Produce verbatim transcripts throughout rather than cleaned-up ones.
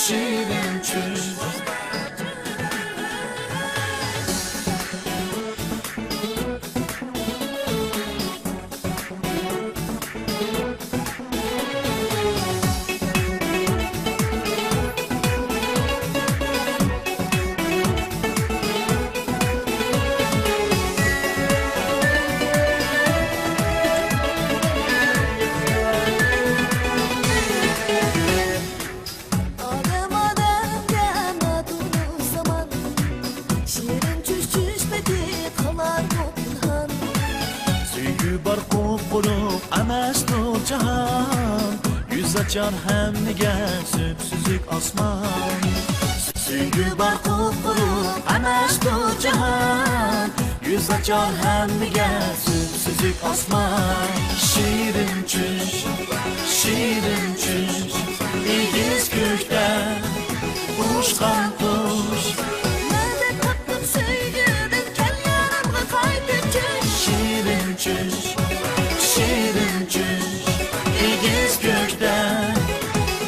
شېرىن چۈش. ئادەم ئادەمگە ناتونۇش زامان، شېرىن چۈش چۈش پېتى قالارمۇ پىنھان. سۆيگۈ بار قۇپقۇرۇق ئەمەستۇ جاھان، يۈز ئاچار ھەممىگە سۈپسۈزۈك ئاسمان. سۆيگۈ بار قۇپقۇرۇق ئەمەستۇ جاھان، يۈز ئاچار ھەممىگە سۈپسۈزۈك ئاسمان. شېرىن چۈش، شېرىن چۈش، ئېگىز كۆكتە ئۇچقان قۇش. مەدەت تاپتىم سۆيگۈدىن، كەل يېنىمغا قايتىپ چۈش. شېرىن چۈش، شېرىن چۈش، ئېگىز كۆكتە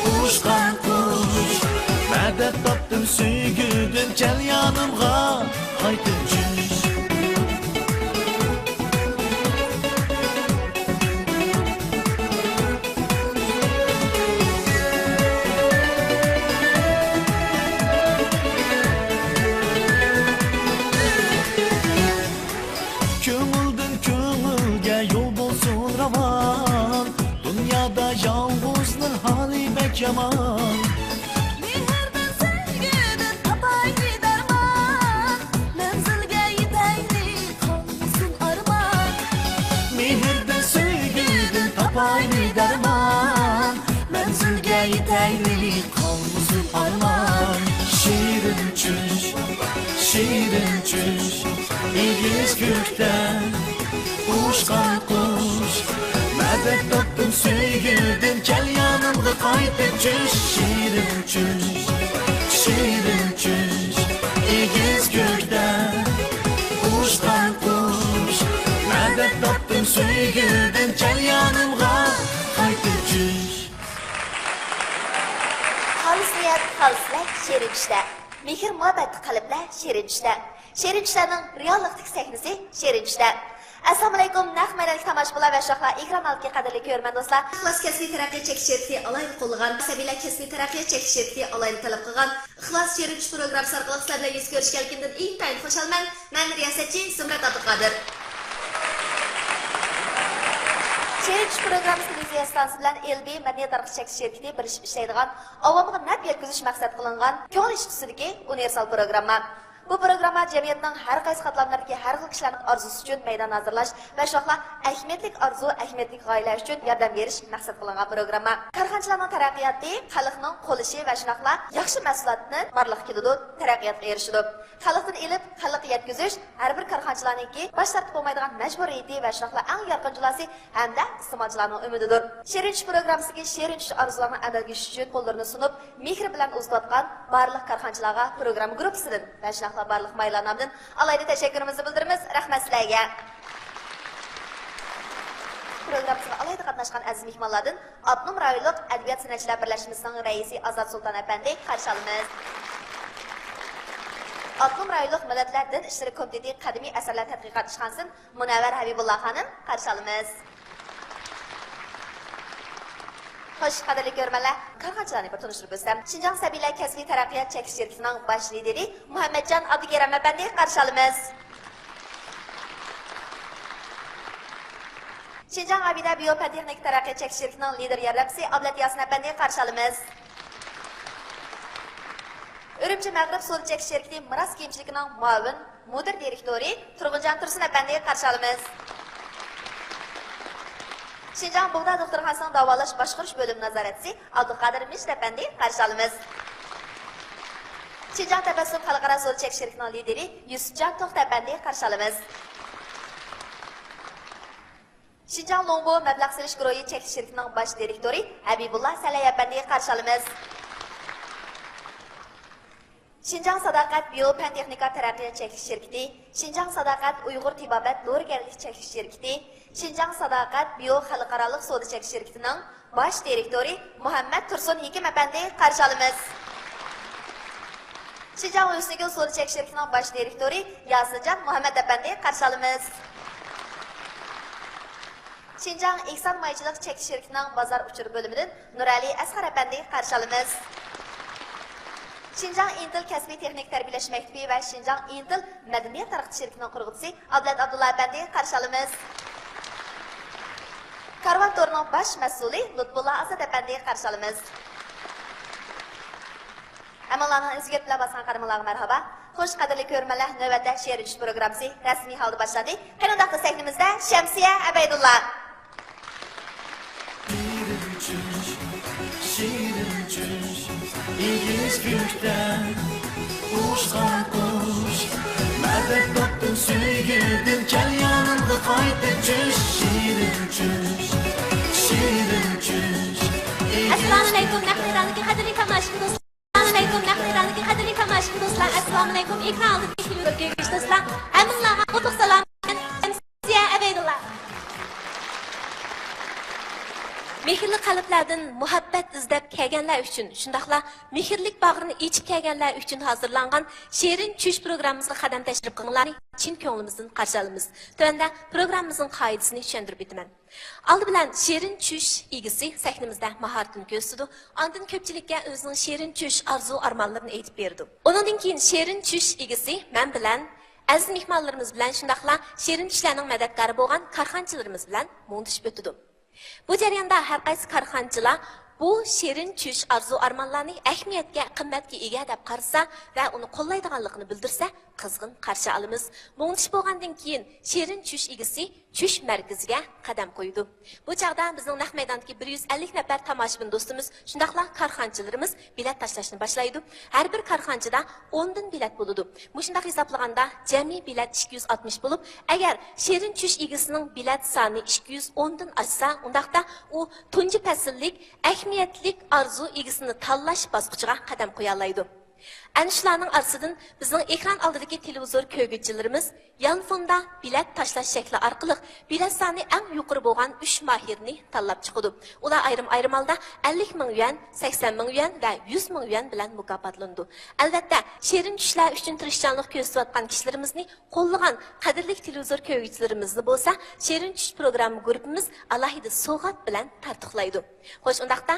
ئۇچقان قۇش. مەدەت تاپتىم سۆيگۈدىن، كەل يېنىمغا قايتىپ چۈش. كۆڭۈلدىن كۆڭۈلگە يول بولسۇن راۋان، دۇنيادا يالغۇزنىڭ ھالى بەك يامان. مېھىردىن، سۆيگۈدىن تاپايلى دەرمان، مەنزىلگە يېتەيلى، قالمىسۇن ئارمان. مېھىردىن، سۆيگۈدىن تاپايلى دەرمان، مەنزىلگە يېتەيلى، قالمىسۇن ئارمان. شېرىن چۈش، شېرىن چۈش، ئېگىز كۆكتە ئۇچقان قۇش. مەدەت تاپتىم سۆيگۈدىن، كەل يېنىمغا قايتىپ چۈش. شېرىن چۈش، شېرىن چۈش، ئېگىز كۆكتە ئۇچقان قۇش. مەدەت تاپتىم سۆيگۈدىن، كەل يېنىمغا قايتىپ چۈش. خالىس نىيەت، خالىس تىلەك، شېرىن چۈشتە. مېھىر-مۇھەببەتلىك قەلبلەر شېرىن چۈشتە. شېرىن چۈشلەرنىڭ رېئاللىقتىكى سەھنىسى شېرىن چۈشتە. ئەسسالامۇئەلەيكۇم، نەق مەيداندىكى تاماشىبىنلار ۋە شۇنداقلا ئېكران ئالدىدىكى قەدىرلىك كۆرۈرمەن دوستلار. ئىخلاس كەسپىي تەرەققىيات چەكلىك شىركىتى ئالاھىدە قوللىغان، سەبىيلەر كەسپىي تەرەققىيات چەكلىك شىركىتى ئالاھىدە تەلەپ قىلغان ئىخلاس شېرىن چۈش پروگراممىسى ئارقىلىق سىلەر بىلەن يۈز كۆرۈشكەنلىكىمدىن ئىنتايىن خۇشالمەن. مەن رىياسەتچى زۇمرەت ئابدۇقادىر. شېرىن چۈش پروگراممىسى تېلېۋىزىيە ئىستانسىسى بىلەن ئېل بى مەدەنىيەت تارقىتىش چەكلىك شىركىتى بىرلىشىپ ئىشلەيدىغان، ئاۋامغا نەپ يەتكۈزۈش مەقسەت قىلىنغان كۆڭۈل ئىش تۈسىدىكى ئۇنىۋېرسال پروگرامما. بۇ پروگرامما جەمئىيەتنىڭ ھەر قايسى قاتلاملىرىدىكى ھەر خىل كىشىلەرنىڭ ئارزۇسى ئۈچۈن مەيدان ھازىرلاش ۋە شۇنداقلا ئەھمىيەتلىك ئارزۇ، ئەھمىيەتلىك غايىلەر ئۈچۈن ياردەم بېرىش مەقسەت قىلىنغان پروگرامما. كارخانىچىلارنىڭ تەرەققىياتى خەلقنىڭ قول ئىشى ۋە شۇنداقلا ياخشى مەھسۇلاتتىن بارلىققا كېلىدۇ، تەرەققىياتقا ئېرىشىدۇ. خەلقتىن ئېلىپ، خەلققە يەتكۈزۈش ھەر بىر كارخانىچىلارنىڭكى باش تارتىپ بولمايدىغان مەجبۇرىيىتى ۋە شۇنداقلا ئەڭ يارقىن جۇلاسى ھەمدە ئىستېمالچىلارنىڭ ئۈمىدىدۇر. شېرىن چۈش پروگراممىسىدىكى شېرىن چۈش ئارزۇلارنىڭ ئەمەلگە ئېشىشى ئۈچۈن قوللىرىنى سۇنۇپ، مېھرى بىلەن ئۇزىتىۋاتقان بارلىق كارخانىچىلارغا پروگرامما گۇرۇپپىسىدىن ۋە شۇنداقلا بارلىق ماھىرلار نامىدىن ئالاھىدە تەشەككۈرىمىزنى بىلدۈرىمىز. رەھمەت سىلەرگە! پروگراممىسىغا ئالاھىدە قاتناشقان ئەزىز مېھمانلاردىن ئاپتونوم رايونلۇق ئەدەبىيات سەنئەتچىلەر بىرلەشمىسىنىڭ رەئىسى ئازات سۇلتان ئەپەندى قارشى ئالىمىز. ئاپتونوم رايونلۇق مىللەتلەر دىن ئىشلىرى كومىتېتى قەدىمىي ئەسەرلەر تەتقىقات ئىشخانىسىدىن مۇنەۋۋەر ھەبىبۇللا خانىم قارشى ئالىمىز. خوش، قەدىرلىك كۆرۈرمەنلەر، كارخانىچىلارنى بىر تونۇشتۇرۇپ ئۆتسەم، شىنجاڭ سەبىيلەر كەسپىي تەرەققىيات چەكلىك شىركىتىنىڭ باش لىدىرى مۇھەممەتجان ئابدۇكېرىم ئەپەندى قارشى ئالىمىز. شىنجاڭ ئابىدە بىيو پەن تېخنىكا تەرەققىيات چەكلىك شىركىتىنىڭ لىدىر ياردەمچىسى ئابلەت ياسىن ئەپەندى قارشى ئالىمىز. ئۈرۈمچى مەغرىب سودا چەكلىك شىركىتى مىراس كىيىمچىلىكىنىڭ مۇئاۋىن مۇدىر دىرېكتورى تۇرغۇنجان تۇرسۇن ئەپەندى قارشى ئالىمىز. شىنجاڭ بۇغدا دوختۇرخانىسىنىڭ داۋالاش باشقۇرۇش بۆلۈم نازارەتچىسى ئابدۇقادىر مىجىت ئەپەندى قارشى ئالىمىز. شىنجاڭ تەبەسسۇم خەلقئارا سودا چەكلىك شىركىتىنىڭ لىدىرى يۈسۈپجان توختى ئەپەندى قارشى ئالىمىز. شىنجاڭ لوڭبو مەبلەغ سېلىش گۇرۇھى چەكلىك شىركىتىنىڭ باش دىرېكتورى ھەبىبۇللا سەلەي ئەپەندىگە قارشى ئالىمىز. شىنجاڭ ساداقەت بىيو پەن تېخنىكا تەرەققىيات چەكلىك شىركىتى، شىنجاڭ ساداقەت ئۇيغۇر تېبابەت دورىگەرلىك چەكلىك شىركىتى، شىنجاڭ ساداقەت بىيو خەلقئارالىق سودا چەكلىك شىركىتىنىڭ باش دىرېكتورى مۇھەممەت تۇرسۇن ھېكىم ئەپەندىگە قارشى ئالىمىز. شىنجاڭ ھۆسنىگۈل سودا چەكلىك شىركىتىنىڭ باش دىرېكتورى ياسىنجان مۇھەممەت ئەپەندى قارشى ئالىمىز. شىنجاڭ ئېھسان مايچىلىق چەكلىك شىركىتىنىڭ بازار ئۇچۇر بۆلۈمىدىن نۇرئەلى ئەسقەر ئەپەندى قارشى ئالىمىز. شىنجاڭ ئىنتىل كەسپىي تېخنىكا تەربىيەلەش مەكتىپى ۋە شىنجاڭ ئىنتىل مەدەنىيەت تارقىتىش شىركىتىنىڭ قۇرغۇچىسى ئابلەت ئابدۇللا ئەپەندى قارشى ئالىمىز. كارۋان تورىنىڭ باش مەسئۇلى لۇتپۇللا ئازاد ئەپەندى قارشى ئالىمىز. ھەممىڭلارنىڭ ئەزىز بىلەن باسقان قەدىمىڭلارغا مەرھابا. خوش، قەدىرلىك كۆرۈرمەنلەر، نۆۋەتتە شېرىن چۈش پروگراممىسى رەسمىي ھالدا باشلاندى. قېنى ئۇنداقتا سەھنىمىزدە شەمسىيە ئەبەيدۇللا. شېرىن چۈش، شېرىن چۈش، ئېگىز كۆكتە ئۇچقان قۇش. مەبەد باقتىم سۆيگۈدىن، كەل يانىمغا قايتىپ چۈش. شېرىن چۈش، شېرىن چۈش، ئەسسالامۇئەلەيكۇم، نەق مەيداندىكى قەدىرلىك تاماشىبىن دوستلار. ئەسسالامۇئەلەيكۇم، نەق مەيداندىكى قەدىرلىك تاماشىبىن دوستلار. ئەسسالامۇئەلەيكۇم، ئېكران ئالدىدىكى تېلېۋىزور كۆرگۈچى دوستلار. ھەممىڭلارغا ئوتلۇق سالام. شەمسىيە ئەبەيدۇللا. مېھىرلىك قەلبلەردىن مۇھەببەت ئىزدەپ كەلگەنلەر ئۈچۈن، شۇنداقلا مېھىرلىك باغرىنى ئېچىپ كەلگەنلەر ئۈچۈن ھازىرلانغان شېرىن چۈش پروگراممىمىزغا قەدەم تەشرىپ قىلغانلارنى چىن كۆڭلىمىزدىن قارشى ئالىمىز. تۆۋەندە پروگراممىمىزنىڭ قائىدىسىنى چۈشەندۈرۈپ ئۆتىمەن. ئالدى بىلەن شېرىن چۈش ئىگىسى سەھنىمىزدە ماھارىتىنى كۆرسىتىدۇ، ئاندىن كۆپچىلىككە ئۆزىنىڭ شېرىن چۈش ئارزۇ ئارمانلىرىنى ئېيتىپ بېرىدۇ. ئۇنىڭدىن كېيىن شېرىن چۈش ئىگىسى مەن بىلەن، ئەزىز مېھمانلىرىمىز بىلەن، شۇنداقلا شېرىن چۈشلەرنىڭ مەدەتكارى بولغان كارخانىچىلىرىمىز بىلەن مۇڭدىشىپ ئۆتىدۇ. بۇ جەرياندا ھەر قايسى كارخانىچىلار بۇ شېرىن چۈش ئارزۇ ئارمانلارنى ئەھمىيەتكە، قىممەتكە ئىگە دەپ قارىسا ۋە ئۇنى قوللايدىغانلىقىنى بىلدۈرسە، قىزغىن قارشى ئالىمىز. مۇڭدىشىپ بولغاندىن كېيىن شېرىن چۈش ئىگىسى چۈش مەركىزىگە قەدەم قويىدۇ. بۇ چاغدا بىزنىڭ نەق مەيداندىكى بىر يۈز ئەللىك نەپەر تاماشىبىن دوستىمىز، شۇنداقلا كارخانىچىلىرىمىز بېلەت تاشلاشنى باشلايدۇ. ھەر بىر كارخانىچىدا ئوندىن بېلەت بولىدۇ. مۇشۇنداق ھېسابلىغاندا جەمئىي بېلەت ئىككى يۈز ئاتمىش بولۇپ، ئەگەر شېرىن چۈش ئىگىسىنىڭ بېلەت سانى ئىككى يۈز ئوندىن ئاشسا، ئۇنداقتا ئۇ تۇنجى پەسىللىك ئەھمىيەتلىك ئارزۇ ئىگىسىنى تاللاش باسقۇچىغا قەدەم قويالايدۇ. ئەنە شۇلارنىڭ ئارىسىدىن بىزنىڭ ئېكران ئالدىدىكى تېلېۋىزور كۆرگۈچىلىرىمىز يانفوندا بېلەت تاشلاش شەكلى ئارقىلىق بېلەت سانى ئەڭ يۇقىرى بولغان ئۈچ ماھىرنى تاللاپ چىقىدۇ. ئۇلار ئايرىم-ئايرىم ھالدا ئەللىك مىڭ يۈەن، سەكسەن مىڭ يۈەن ۋە يۈز مىڭ يۈەن بىلەن مۇكاپاتلىنىدۇ. ئەلۋەتتە، شېرىن چۈشلەر ئۈچۈن تىرىشچانلىق كۆرسىتىۋاتقان كىشىلىرىمىزنى قوللىغان قەدىرلىك تېلېۋىزور كۆرگۈچىلىرىمىزنى بولسا شېرىن چۈش پروگرامما گۇرۇپپىمىز ئالاھىدە سوۋغات بىلەن تارتۇقلايدۇ. خوش، ئۇنداقتا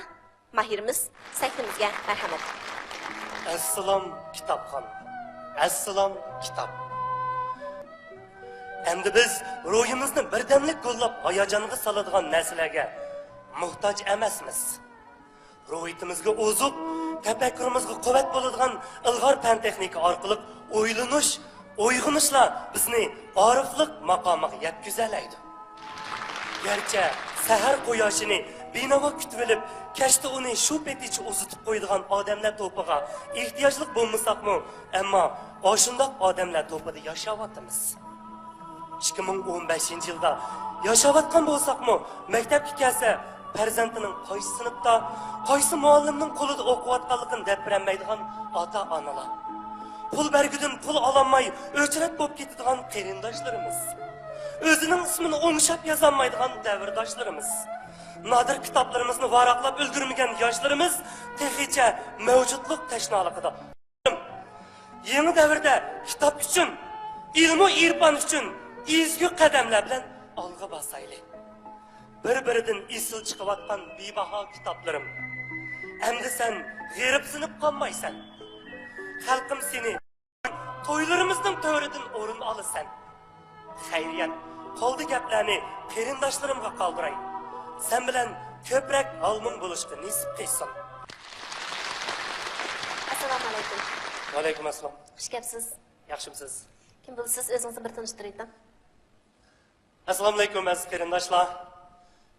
ماھىرىمىز، سەھنىمىزگە مەرھەمەت. ئەسسالام كىتابخان، ئەسسالام كىتاب. ئەمدى بىز روھىمىزنى بىردەملىك گۈللەپ ھاياجانغا سالىدىغان نەرسىلەرگە موھتاج ئەمەسمىز. روھىيىتىمىزگە ئوزۇق، تەپەككۇرىمىزغا قۇۋۋەت بولىدىغان ئىلغار پەن تېخنىكا ئارقىلىق ئويلىنىش، ئويغىنىشلار بىزنى ئارىفلىق ماقامىغا يەتكۈزەلەيدۇ. گەرچە سەھەر قۇياشىنى بىناۋا كۈتۈۋېلىپ، كەچتە ئۇنى شۇ پېتىچە ئۇزىتىپ قويىدىغان ئادەملەر توپىغا ئېھتىياجلىق بولمىساقمۇ، ئەمما ئاشۇنداق ئادەملەر توپىدا ياشاۋاتىمىز. ئىككى مىڭ ئون بەشىنچى يىلدا ياشاۋاتقان بولساقمۇ، مەكتەپكە كەلسە، پەرزەنتىنىڭ قايسى سىنىپتا، قايسى مۇئەللىمنىڭ قولىدا ئوقۇۋاتقانلىقىنى دەپ بېرەلمەيدىغان ئاتا-ئانىلار، پۇل بەرگۈدىن پۇل ئالالماي ئۆچرەت بولۇپ كېتىدىغان قېرىنداشلىرىمىز، ئۆزىنىڭ ئىسمىنى ئوڭشاپ يازالمايدىغان دەۋرداشلىرىمىز، نادىر كىتابلىرىمىزنى ۋاراقلاپ ئۈلگۈرمىگەن ياشلىرىمىز تېخىچە مەۋجۇتلۇق تەشنالىقىدا. يېڭى دەۋردە كىتاب ئۈچۈن، ئىلمۇ ئېرپان ئۈچۈن ئېزىكى قەدەملەر بىلەن ئالغا باسايلى. بىر-بىرىدىن ئېسىل چىقىۋاتقان بىباھا كىتابلىرىم، ئەمدى سەن غېرىبسىنىپ قالمايسەن. خەلقىم سېنى تويلىرىمىزنىڭ تۆرىدىن ئورۇن ئالىسەن. خەيرىيەت، قالدى گەپلەرنى قېرىنداشلىرىمغا قالدۇراي. سەن بىلەن كۆپرەك ھال-مۇڭ بولۇشقا نېسىپ قىلسۇن. ئەسسالامۇئەلەيكۇم. ۋەئەلەيكۇم ئەسسالام. خۇش كەپسىز. ياخشىمسىز؟ كىم بولىسىز؟ ئۆزىڭىزنى بىر تونۇشتۇرۇۋېتىڭ. ئەسسالامۇئەلەيكۇم، ئەزىز قېرىنداشلار.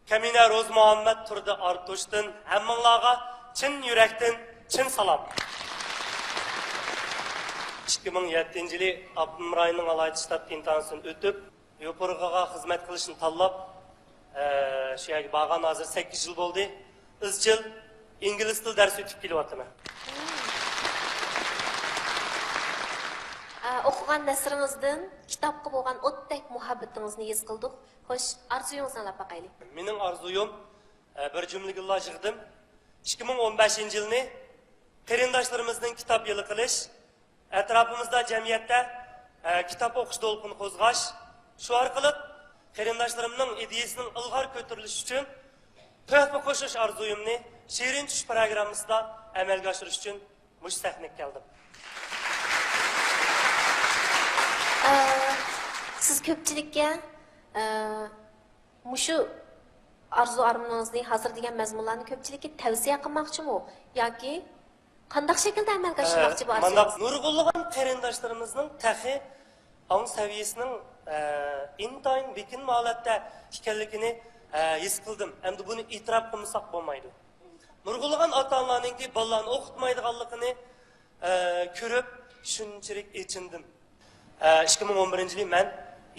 كەمىنە روزمۇھەممەت تۇردى ئارتۇشتىن ھەممىڭلارغا چىن يۈرەكتىن چىن سالام. ئىككى مىڭ يەتتىنچى يىلى ئاپتونوم رايوننىڭ ئالاھىدە شتات ئىمتىھانىسىدىن ئۆتۈپ، يوپۇرغىغا خىزمەت قىلىشنى تاللاپ، ئە، شۇ يەرگە بارغان ھازىر سەككىز يىل بولدى. ئىزچىل ئىنگلىز تىل دەرسى ئۆتۈپ كېلىۋاتىمەن. ئە، ئوقۇغان نەسرىڭىزدىن كىتابقا بولغان ئوتتەك مۇھەببىتىڭىزنى ھېس قىلدۇق. خوش، ئارزۇيىڭىزنى ئاڭلاپ باقايلى. مېنىڭ ئارزۇيۇم، ئە، بىر جۈملىگىلا يىغدىم. ئىككى مىڭ ئون بەشىنچى يىلنى قېرىنداشلىرىمىزنىڭ كىتاب يىلى قىلىش، ئەتراپىمىزدا، جەمئىيەتتە، ئە، كىتاب ئوقۇش دولقۇنى قوزغاش، شۇ ئارقىلىق قېرىنداشلىرىمنىڭ ئىدىيىسىنىڭ ئىلغار كۆتۈرۈلۈشى ئۈچۈن تۆھپە قوشۇش ئارزۇيۇمنى شېرىن چۈش پىروگراممىسىدا ئەمەلگە ئاشۇرۇش ئۈچۈن مۇشۇ سەھنىگە كەلدىم. ئە، سىز كۆپچىلىككە، ئە، مۇشۇ ئارزۇ-ئارمىنىڭىزنى، ھازىر دېگەن مەزمۇنلارنى كۆپچىلىككە تەۋسىيە قىلماقچىمۇ ياكى قانداق شەكىلدە ئەمەلگە ئاشۇرماقچى بۇ ئارزۇيىڭىزنى؟ مانداق نۇرغۇنلىغان قېرىنداشلىرىمىزنىڭ تېخى ئاڭ سەۋىيەسىنىڭ، ئە، ئىنتايىن بېكىنمە ھالەتتە ئىكەنلىكىنى، ئە، ھېس قىلدىم. ئەمدى بۇنى ئېتىراپ قىلمىساق بولمايدۇ. نۇرغۇنلىغان ئاتا-ئانىلارنىڭكى بالىلارنى ئوقۇتمايدىغانلىقىنى، ئە، كۆرۈپ شۇنچىلىك ئېچىندىم. ئىككى مىڭ ئون بىرىنچى يىلى مەن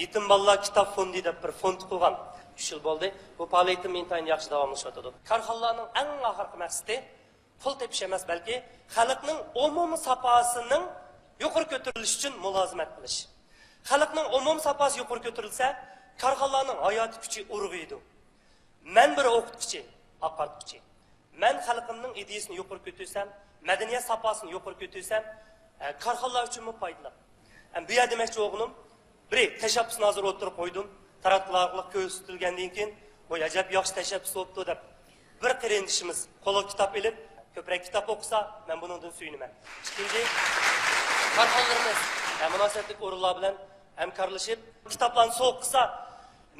يېتىم بالىلار كىتاب فوندى دەپ بىر فوند قۇرغان. ئۈچ يىل بولدى. بۇ پائالىيىتىم ئىنتايىن ياخشى داۋاملىشىۋاتىدۇ. كارخانىلارنىڭ ئەڭ ئاخىرقى مەقسىتى پۇل تېپىش ئەمەس، بەلكى خەلقنىڭ ئومۇمىي ساپاسىنىڭ يۇقىرى كۆتۈرۈلۈشى ئۈچۈن مۇلازىمەت قىلىش. خەلقنىڭ ئومۇمىي ساپاسى يۇقىرى كۆتۈرۈلسە، كارخانىلارنىڭ ھاياتىي كۈچى ئۇرغۇيدۇ. مەن بىر ئوقۇتقۇچى، ئاقارتقۇچى. مەن خەلقىمنىڭ ئىدىيىسىنى يۇقىرى كۆتۈرسەم، مەدەنىيەت ساپاسىنى يۇقىرى كۆتۈرسەم، ئە، كارخانىلار ئۈچۈنمۇ پايدىلىق. ئەمدى بۇ يەردە دېمەكچى بولغىنىم، بىر تەشەببۇسنى ھازىر ئوتتۇرىغا قويدۇم. تاراتقۇلار ئارقىلىق كۆرسىتىلگەندىن كېيىن، بۇ ئەجەب ياخشى تەشەببۇس بوپتۇ دەپ، بىر قېرىندىشىمىز قولىغا كىتاب ئېلىپ، كۆپرەك كىتاب ئوقۇسا، مەن بۇنىڭدىن سۆيۈنىمەن. ئىككىنچى، كارخانىلىرىمىز، ئە، مۇناسىۋەتلىك ئورۇنلار بىلەن ھەمكارلىشىپ، كىتابلارنى سوۋغا قىلسا،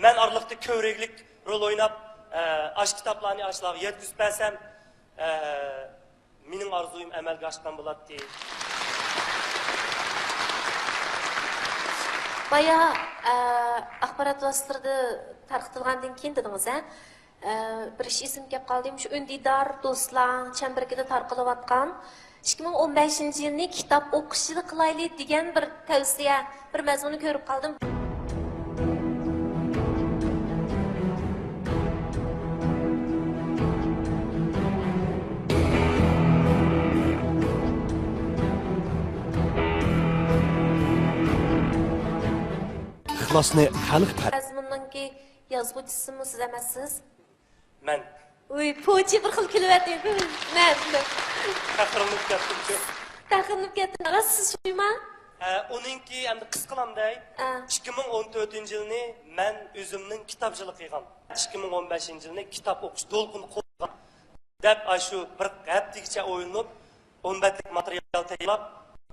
مەن ئارىلىقتا كۆۋرۈكلۈك رول ئويناپ، ئە، ئاشۇ كىتابلارنى ئاشۇلارغا يەتكۈزۈپ بەرسەم، ئە، مېنىڭ ئارزۇيۇم ئەمەلگە ئاشقان بولاتتى. بايا، ئە، ئاخبارات ۋاسىتىلىرىدا تارقىتىلغاندىن كېيىن دېدىڭىز، ھە؟ ئە، بىر ئىش ئېسىمگە كەپ قالدى. مۇشۇ ئۈندىدار دوستلار چەمبىرىكىدە تارقىلىۋاتقان ئىككى مىڭ ئون بەشىنچى يىلنى كىتاب ئوقۇش يىلى قىلايلى دېگەن بىر تەۋسىيە، بىر مەزمۇننى كۆرۈپ قالدىم. ئىخلاسنى خەلق پەر- مەزمۇننىڭكى يازغۇچىسىمۇ سىز ئەمەسسىز؟ مەن. ۋۇي، پوچى بىر خىل كۈلۈۋەتتى. مەن. پەخىرلىنىپ كەتتىم شۇ. پەخىرلىنىپ كەتتىم. راست سىز شۇما؟ ئە، ئۇنىڭكى ئەمدى قىسقىلام دەي. ئە. ئىككى مىڭ ئون تۆتىنچى يىلنى مەن ئۆزۈمنىڭ كىتاب يىلى قىلغان. ئىككى مىڭ ئون بەشىنچى يىلنى كىتاب ئوقۇش دولقۇنى قوزغىغان دەپ، ئاشۇ بىر ھەپتىگىچە ئويلىنىپ، ئون بەتلىك ماتېرىيال تەييارلاپ،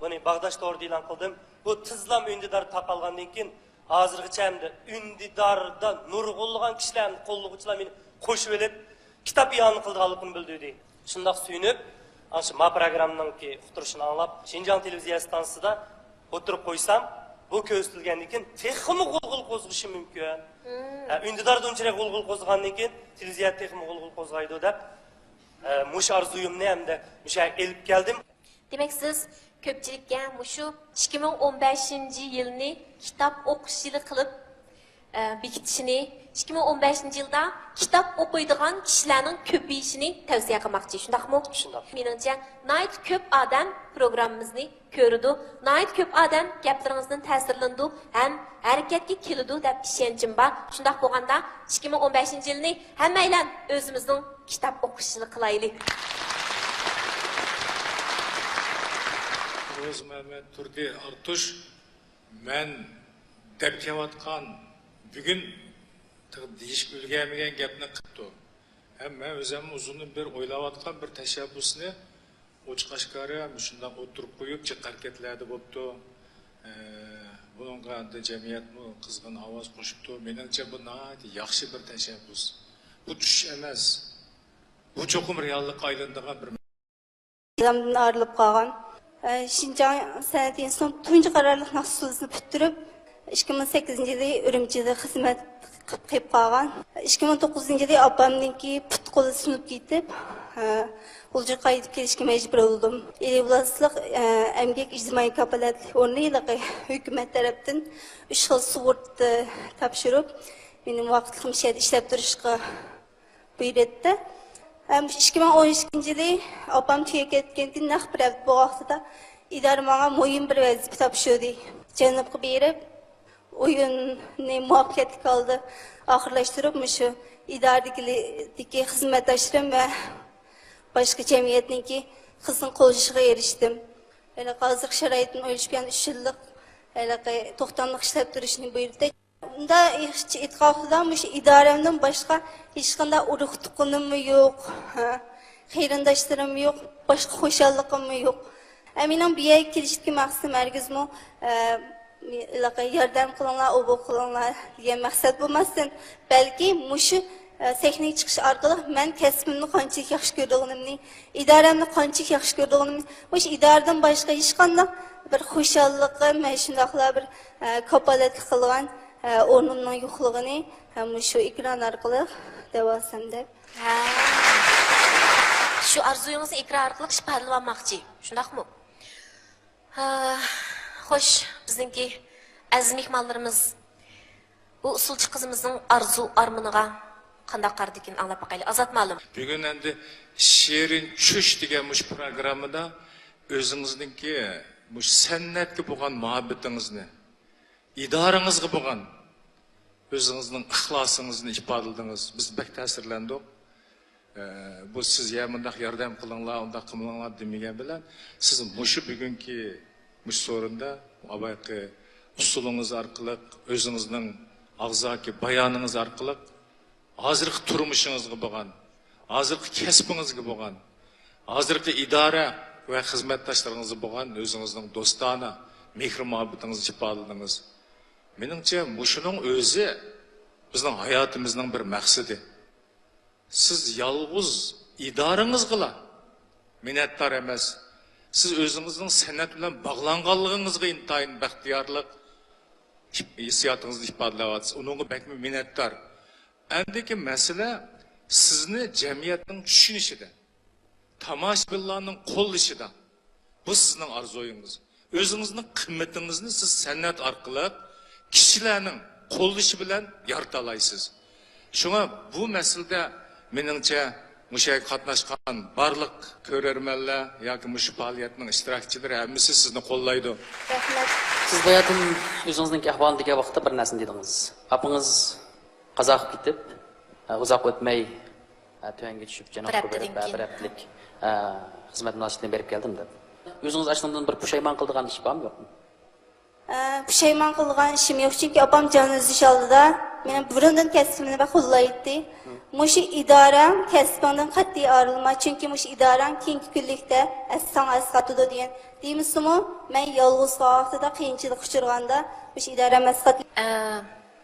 بۇنى باغداش تورىدا ئېلان قىلدىم. بۇ تېزلام ئۈندىدار تارقالغاندىن كېيىن، ھازىرغىچە ئەمدى ئۈندىداردا نۇرغۇنلىغان كىشىلەر، ئەمدى قوللىغۇچىلار مېنى قوشۇۋېلىپ، كىتاب ئىئانە قىلىدىغانلىقىنى بىلدۈردى. شۇنداق سۆيۈنۈپ، ئاشۇ ما پروگراممىنىڭكى ئۇقتۇرۇشىنى ئاڭلاپ، شىنجاڭ تېلېۋىزىيە ئىستانسىسىدا ئوتتۇرىغا قويسام، بۇ كۆرسىتىلگەندىن كېيىن تېخىمۇ غۇلغۇلا قوزغىشى مۇمكىن. ھە، ئۈندىداردا ئۇنچىلىك غۇلغۇلا قوزغىغاندىن كېيىن، تېلېۋىزىيە تېخىمۇ غۇلغۇلا قوزغايدۇ دەپ، ئە، مۇشۇ ئارزۇيۇمنى ھەمدە مۇشۇ يەرگە ئېلىپ كەلدىم. دېمەك، سىز كۆپچىلىككە مۇشۇ ئىككى مىڭ ئون بەشىنچى يىلنى كىتاب ئوقۇش يىلى قىلىپ، ئە، بېكىتىشنى، ئىككى مىڭ ئون بەشىنچى يىلدا كىتاب ئوقۇيدىغان كىشىلەرنىڭ كۆپىيىشىنى تەۋسىيە قىلماقچى، شۇنداقمۇ؟ شۇنداق. مېنىڭچە، ناھايىتى كۆپ ئادەم پروگراممىمىزنى كۆرىدۇ، ناھايىتى كۆپ ئادەم گەپلىرىڭىزدىن تەسىرلىنىدۇ ھەم ھەرىكەتكە كېلىدۇ دەپ ئىشەنچىم بار. شۇنداق بولغاندا، ئىككى مىڭ ئون بەشىنچى يىلنى ھەممەيلەن ئۆزىمىزنىڭ كىتاب ئوقۇش يىلى قىلايلى. روزمەمەت تۇردى ئارتۇش، مەن دەپ كېلىۋاتقان بۈگۈن تېخى دېيىشكە ئۈلگەرمىگەن گەپنى قىپتۇ. ھەم مەن ئۆزۈم ئۇزۇندىن بېرى ئويلاۋاتقان بىر تەشەببۇسنى ئوچۇق ئاشكارا مۇشۇنداق ئوتتۇرىغا قويۇپ، جىق ھەرىكەتلەردە بوپتۇ. ئە، بۇنىڭغا ئەمدى جەمئىيەتمۇ قىزغىن ئاۋاز قوشۇپتۇ. مېنىڭچە، بۇ ناھايىتى ياخشى بىر تەشەببۇس. بۇ چۈش ئەمەس. بۇ چوقۇم رېئاللىققا ئايلىنىدىغان بىر. نىزامدىن ئايرىلىپ قالغان. ئە، شىنجاڭ سەنئەت ئىنستىتۇتىنىڭ تۇنجى قارارلىق مەخسۇس سۇلىسىنى پۈتتۈرۈپ، ئىككى مىڭ سەككىزىنچى يىلى ئۈرۈمچىدە خىزمەت قىلىپ قالغان. ئىككى مىڭ توققۇزىنچى يىلى ئاپامنىڭكى پۇت قولى سۇنۇپ كېتىپ، ئە، غۇلجىغا قايتىپ كېلىشكە مەجبۇر بولدۇم. ئىلى ۋىلايەتلىك، ئە، ئەمگەك ئىجتىمائىي كاپالەتلىك ئورنى ھېلىقى ھۆكۈمەت تەرەپتىن ئۈچ خىل سۇغۇرتا تاپشۇرۇپ، مېنى مۇۋاپىقلىقىم شەرتىدە ئىشلەپ تۇرۇشقا بۇيرۇتتى. ھەم ئىككى مىڭ ئون ئىككىنچى يىلى ئاپام تۈگەپ كەتكەندىن نەق بىر ھەپتە بولغان ۋاقتىدا ئىدارە ماڭا مۇھىم بىر ۋەزىپە تاپشۇردى. جەنۇبقا بېرىپ، ئويۇننى مۇۋەپپەقىيەتلىك ھالدا ئاخىرلاشتۇرۇپ، مۇشۇ ئىدارىدىكى خىزمەتداشلىرىم ۋە باشقا جەمئىيەتنىڭكى قىزغىن قوللىشىغا ئېرىشتىم. ھېلىقى ھازىرقى شارائىتتىن ئويلىشىپ كەلگەن ئۈچ يىللىق ھېلىقى توختاملىق ئىشلەپ تۇرۇشنى بۇيرۇدى. ئۇنداق ئېيتقاندا، مۇشۇ ئىدارەمدىن باشقا ھېچقانداق ئۇرۇق-تۇغقىنىممۇ يوق، قېرىنداشلىرىممۇ يوق، باشقا خۇشاللىقىممۇ يوق. ئە، مېنىڭ بۇ يەرگە كېلىشتىكى مەقسىتىم ھەرگىزمۇ، ئە، ھېلىقى ياردەم قىلىڭلار، ئوبۇ قىلىڭلار دېگەن مەقسەت بولماستىن، بەلكى مۇشۇ، ئە، سەھنىگە چىقىش ئارقىلىق مەن كەسپىمنى قانچىلىك ياخشى كۆرىدىغىنىمنى، ئىدارەمنى قانچىلىك ياخشى كۆرىدىغىنىمنى، مۇشۇ ئىدارىدىن باشقا ھېچقانداق بىر خۇشاللىقىم، مەن شۇنداقلا بىر، ئە، كاپالەتلىك قىلغان، ئە، ئورنۇمنىڭ يوقلۇقىنى، ئە، مۇشۇ ئېكران ئارقىلىق دەۋالسام دەپ. ھە. شۇ ئارزۇيىڭىزنى ئېكران ئارقىلىق ئىپادىلىۋالماقچى، شۇنداقمۇ؟ ھە، خوش، بىزنىڭكى ئەزىز مېھمانلىرىمىز بۇ ئۇسسۇلچى قىزىمىزنىڭ ئارزۇ ئارمىنىغا قانداق قارىدىكىن ئاڭلاپ باقايلى. ئازات مۇئەللىم. بۈگۈن ئەمدى شېرىن چۈش دېگەن مۇشۇ پروگراممىدا ئۆزىڭىزنىڭكى مۇشۇ سەنئەتكە بولغان مۇھەببىتىڭىزنى، ئىدارىڭىزغا بولغان ئۆزىڭىزنىڭ ئىخلاسىڭىزنى ئىپادىلىدىڭىز. بىز بەك تەسىرلەندۇق. ئە، بۇ سىز يا مۇنداق ياردەم قىلىڭلار، ئۇنداق قىلمىڭلار دېمىگەن بىلەن، سىز مۇشۇ بۈگۈنكى مۇشۇ سورۇندا بايىقى ئۇسسۇلىڭىز ئارقىلىق، ئۆزىڭىزنىڭ ئاغزاكى بايانىڭىز ئارقىلىق ھازىرقى تۇرمۇشىڭىزغا بولغان، ھازىرقى كەسپىڭىزگە بولغان، ھازىرقى ئىدارە ۋە خىزمەتداشلىرىڭىزغا بولغان ئۆزىڭىزنىڭ دوستانە مېھرى-مۇھەببىتىڭىزنى ئىپادىلىدىڭىز. مېنىڭچە، مۇشۇنىڭ ئۆزى بىزنىڭ ھاياتىمىزنىڭ بىر مەقسىتى. سىز يالغۇز ئىدارىڭىزغىلا مىننەتدار ئەمەس، سىز ئۆزىڭىزنىڭ سەنئەت بىلەن باغلانغانلىقىڭىزغا ئىنتايىن بەختىيارلىق ھېسسىياتىڭىزنى ئىپادىلەۋاتىسىز. ئۇنىڭغا بەكمۇ مىننەتدار. ئەمدىكى مەسىلە سىزنى جەمئىيەتنىڭ چۈشىنىشىدە، تاماشىبىنلارنىڭ قوللىشىدا. بۇ سىزنىڭ ئارزۇيىڭىز. ئۆزىڭىزنىڭ قىممىتىڭىزنى سىز سەنئەت ئارقىلىق كىشىلەرنىڭ قوللىشى بىلەن يارىتالايسىز. شۇڭا بۇ مەسىلىدە مېنىڭچە مۇشۇ يەرگە قاتناشقان بارلىق كۆرەرمەنلەر ياكى مۇشۇ پائالىيەتنىڭ ئىشتىراكچىلىرى ھەممىسى سىزنى قوللايدۇ. رەھمەت. سىز باياتىن ئۆزىڭىزنىڭ ئەھۋالىنى دېگەن ۋاقىتتا بىر نەرسىنى دېدىڭىز. ئاپىڭىز قازا قىلىپ كېتىپ، ئۇزاق ئۆتمەي، تۆۋەنگە چۈشۈپ، جەنۇبقا بېرىپ، بىر ھەپتىدىن كېيىن. بىر ھەپتىلىك، خىزمەت مۇناسىۋىتى بىلەن بېرىپ كەلدىم دەپ. ئۆزىڭىز ئاشۇنىڭدىن بىر پۇشايمان قىلىدىغان ئىش بارمۇ، يوقمۇ؟ ئە، پۇشايمان قىلغان ئىشىم يوق، چۈنكى ئاپام جان ئۈزۈش ئالدىدا مېنى بۇرۇندىن كەسپىمنى بەك قوللايتتى. مۇشۇ ئىدارەم كەسپىڭدىن قەتئىي ئايرىلما، چۈنكى مۇشۇ ئىدارەڭ كېيىنكى كۈنلۈكتە ئەس-، ساڭا ئەسقاتىدۇ دېگەن. دېمىسىمۇ، مەن يالغۇز قالغان ۋاقتىدا، قىيىنچىلىققا ئۇچرىغاندا مۇشۇ ئىدارەم ئەسقاتتى. ئە،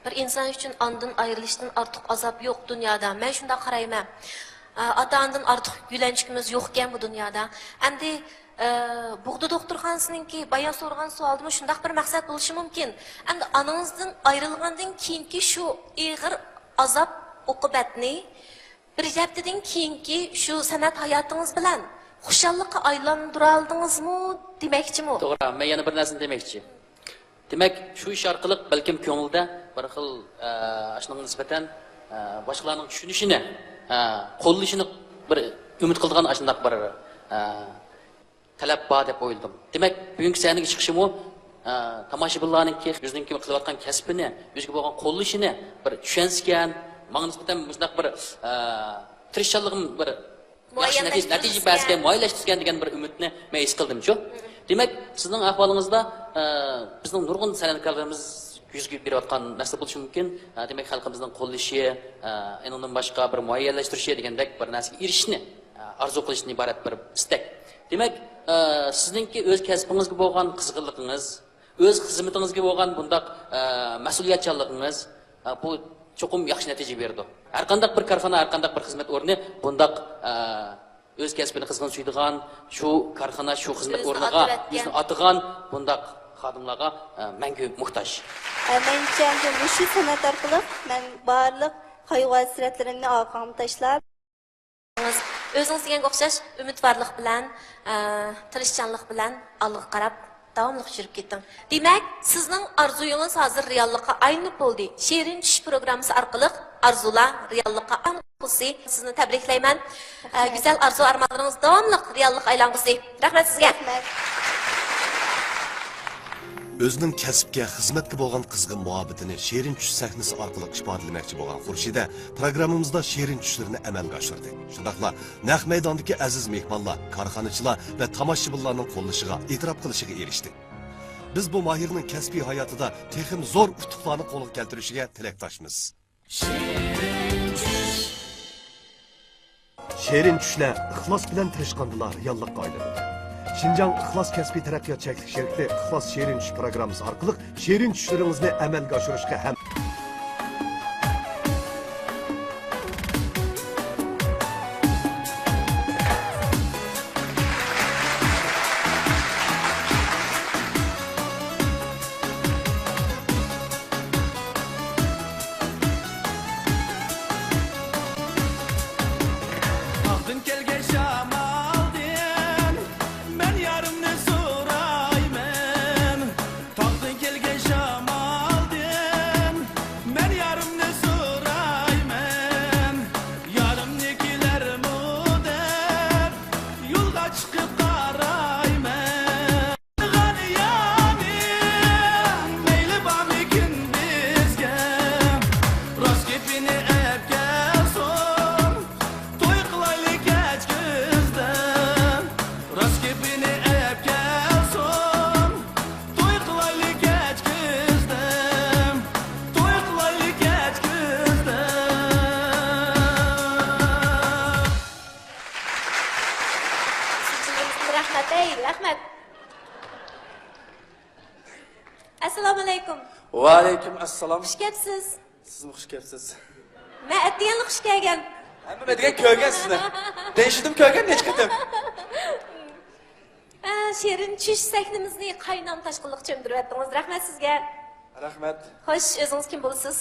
بىر ئىنسان ئۈچۈن ئانىدىن ئايرىلىشتىن ئارتۇق ئازاب يوق دۇنيادا. مەن شۇنداق قارايمەن. ئە، ئاتا-ئانىدىن ئارتۇق يۆلەنچۈكىمىز يوقكەن بۇ دۇنيادا. ئەمدى، ئە، بۇغدا دوختۇرخانىسىنىڭكى بايا سورىغان سوئالىدىمۇ شۇنداق بىر مەقسەت بولۇشى مۇمكىن. ئەمدى ئانىڭىزدىن ئايرىلغاندىن كېيىنكى شۇ ئېغىر ئازاب ئوقۇبەتنى بىر ھەپتىدىن كېيىنكى شۇ سەنئەت ھاياتىڭىز بىلەن خۇشاللىققا ئايلاندۇرالدىڭىزمۇ دېمەكچىمۇ؟ توغرا، مەن يەنە بىر نەرسىنى دېمەكچى. دېمەك، شۇ ئىش ئارقىلىق بەلكىم كۆڭلىدە بىر خىل، ئە، ئاشۇنىڭغا نىسبەتەن، ئە، باشقىلارنىڭ چۈشىنىشىنى، ئە، قوللىشىنى بىر ئۈمىد قىلىدىغان ئاشۇنداق بىر، ئە، تەلەپ بار دەپ ئويلىدىم. دېمەك، بۈگۈنكى سەھنىگە چىقىشىمۇ، ئە، تاماشىبىنلارنىڭكى ئۆزىنىڭكى قىلىۋاتقان كەسپىنى، ئۆزىگە بولغان قوللىشىنى بىر چۈشەنسىكەن، ماڭا نىسبەتەن مۇشۇنداق بىر، ئە، تىرىشچانلىقىم بىر ياخشى نەتىجە، نەتىجە بەرسىكەن، مۇئەييەنلەشتۈرسىكەن دېگەن بىر ئۈمىدنى مەن ھېس قىلدىمچۇ. دېمەك، سىزنىڭ ئەھۋالىڭىزدا، ئە، بىزنىڭ نۇرغۇن سەنئەتكارلىرىمىز يۈز بېرىۋاتقان مەسىلە بولۇشى مۇمكىن. ئە، دېمەك، خەلقىمىزنىڭ قوللىشى، ئە، ئۇنىڭدىن باشقا بىر مۇئەييەنلەشتۈرۈشى دېگەندەك بىر نەرسىگە ئېرىشىشنى، ئە، ئارزۇ قىلىشتىن ئىبارەت بىر ئىستەك. دېمەك، ئە، سىزنىڭكى ئۆز كەسپىڭىزگە بولغان قىزغىنلىقىڭىز، ئۆز خىزمىتىڭىزگە بولغان بۇنداق، ئە، مەسئۇلىيەتچانلىقىڭىز، ئە، بۇ چوقۇم ياخشى نەتىجە بېرىدۇ. ھەرقانداق بىر كارخانا، ھەرقانداق بىر خىزمەت ئورنى بۇنداق، ئە، ئۆز كەسپىنى قىزغىن سۆيىدىغان، شۇ كارخانا، شۇ خىزمەت ئورنىغا ئۆزىنى ئاتىغان بۇنداق خادىملارغا، ئە، مەڭگۈ موھتاج. ئە، مەنچە، مۇشۇ سەنئەت ئارقىلىق مەن بارلىق قايغۇ-ھەسرەتلىرىمنى ئارقامغا تاشلاپ، ئۆزىڭىز دېگەنگە ئوخشاش ئۈمىدۋارلىق بىلەن، ئە، تىرىشچانلىق بىلەن ئالغا قاراپ داۋاملىق يۈرۈپ كېتىڭ. دېمەك، سىزنىڭ ئارزۇيىڭىز ھازىر رېئاللىققا ئايلىنىپ بولدى. شېرىن چۈش پروگراممىسى ئارقىلىق ئارزۇلار رېئاللىققا ئايلانغۇسى سىزنى تەبرىكلەيمەن. ئە، رەھمەت. گۈزەل ئارزۇ ئارمانلىرىڭىز داۋاملىق رېئاللىققا ئايلانغۇسى. رەھمەت سىزگە. رەھمەت. ئۆزىنىڭ كەسىپكە، خىزمەتكە بولغان قىزغىن مۇھەببىتىنى شېرىن چۈش سەھنىسى ئارقىلىق ئىپادىلىمەكچى بولغان خۇرشىدە پروگراممىمىزدا شېرىن چۈشلىرىنى ئەمەلگە ئاشۇردى. شۇنداقلا نەق مەيداندىكى ئەزىز مېھمانلار، كارخانىچىلار ۋە تاماشىبىنلارنىڭ قوللىشىغا، ئېتىراپ قىلىشىغا ئېرىشتى. بىز بۇ ماھىرنىڭ كەسپىي ھاياتىدا تېخىمۇ زور ئۇتۇقلارنى قولغا كەلتۈرۈشىگە تىلەكداشمىز. شېرىن چۈشلەر ئىخلاس بىلەن تىرىشقاندىلا رېئاللىققا ئايلىنىدۇ. شىنجاڭ ئىخلاس كەسپىي تەرەققىيات چەكلىك شىركىتى ئىخلاس شېرىن چۈش پروگراممىسى ئارقىلىق شېرىن چۈشلىرىڭىزنى ئەمەلگە ئاشۇرۇشقا ھەم تاغدىن كەلگەن شامالدىن مەن يارىمنى سورايمەن. تاغدىن كەلگەن شامالدىن مەن يارىمنى سورايمەن. يارىمنى كېلەرمۇ دەپ يولغا چىقىپ قارايمەن. غالىيانىڭ مەيلى بارمىكىن بىزگە؟ راست گېپىنى ئەپ كەلسۇن، توي قىلايلى كەچ كۈزدە. راست گېپىنى ئەپ كەلسۇن، توي قىلايلى كەچ كۈزدە. توي قىلايلى كەچ كۈزدە. رەھمەت، ئەي، رەھمەت. ئەسسالامۇئەلەيكۇم. ۋەئەلەيكۇم ئەسسالام. خۇش كەپسىز. سىزمۇ خۇش كەپسىز. مەن ئەتىگەنلا خۇش كەلگەن. ھەممە ئەتىگەن كۆرگەن سىزنى. دېيىشىدىم كۆرگەن نەچچە قېتىم. ئە، شېرىن چۈش سەھنىمىزنى قاينام تاشقىنلىق چۆمدۈرۈۋەتتىڭىز. رەھمەت سىزگە. رەھمەت. خوش، ئۆزىڭىز كىم بولىسىز؟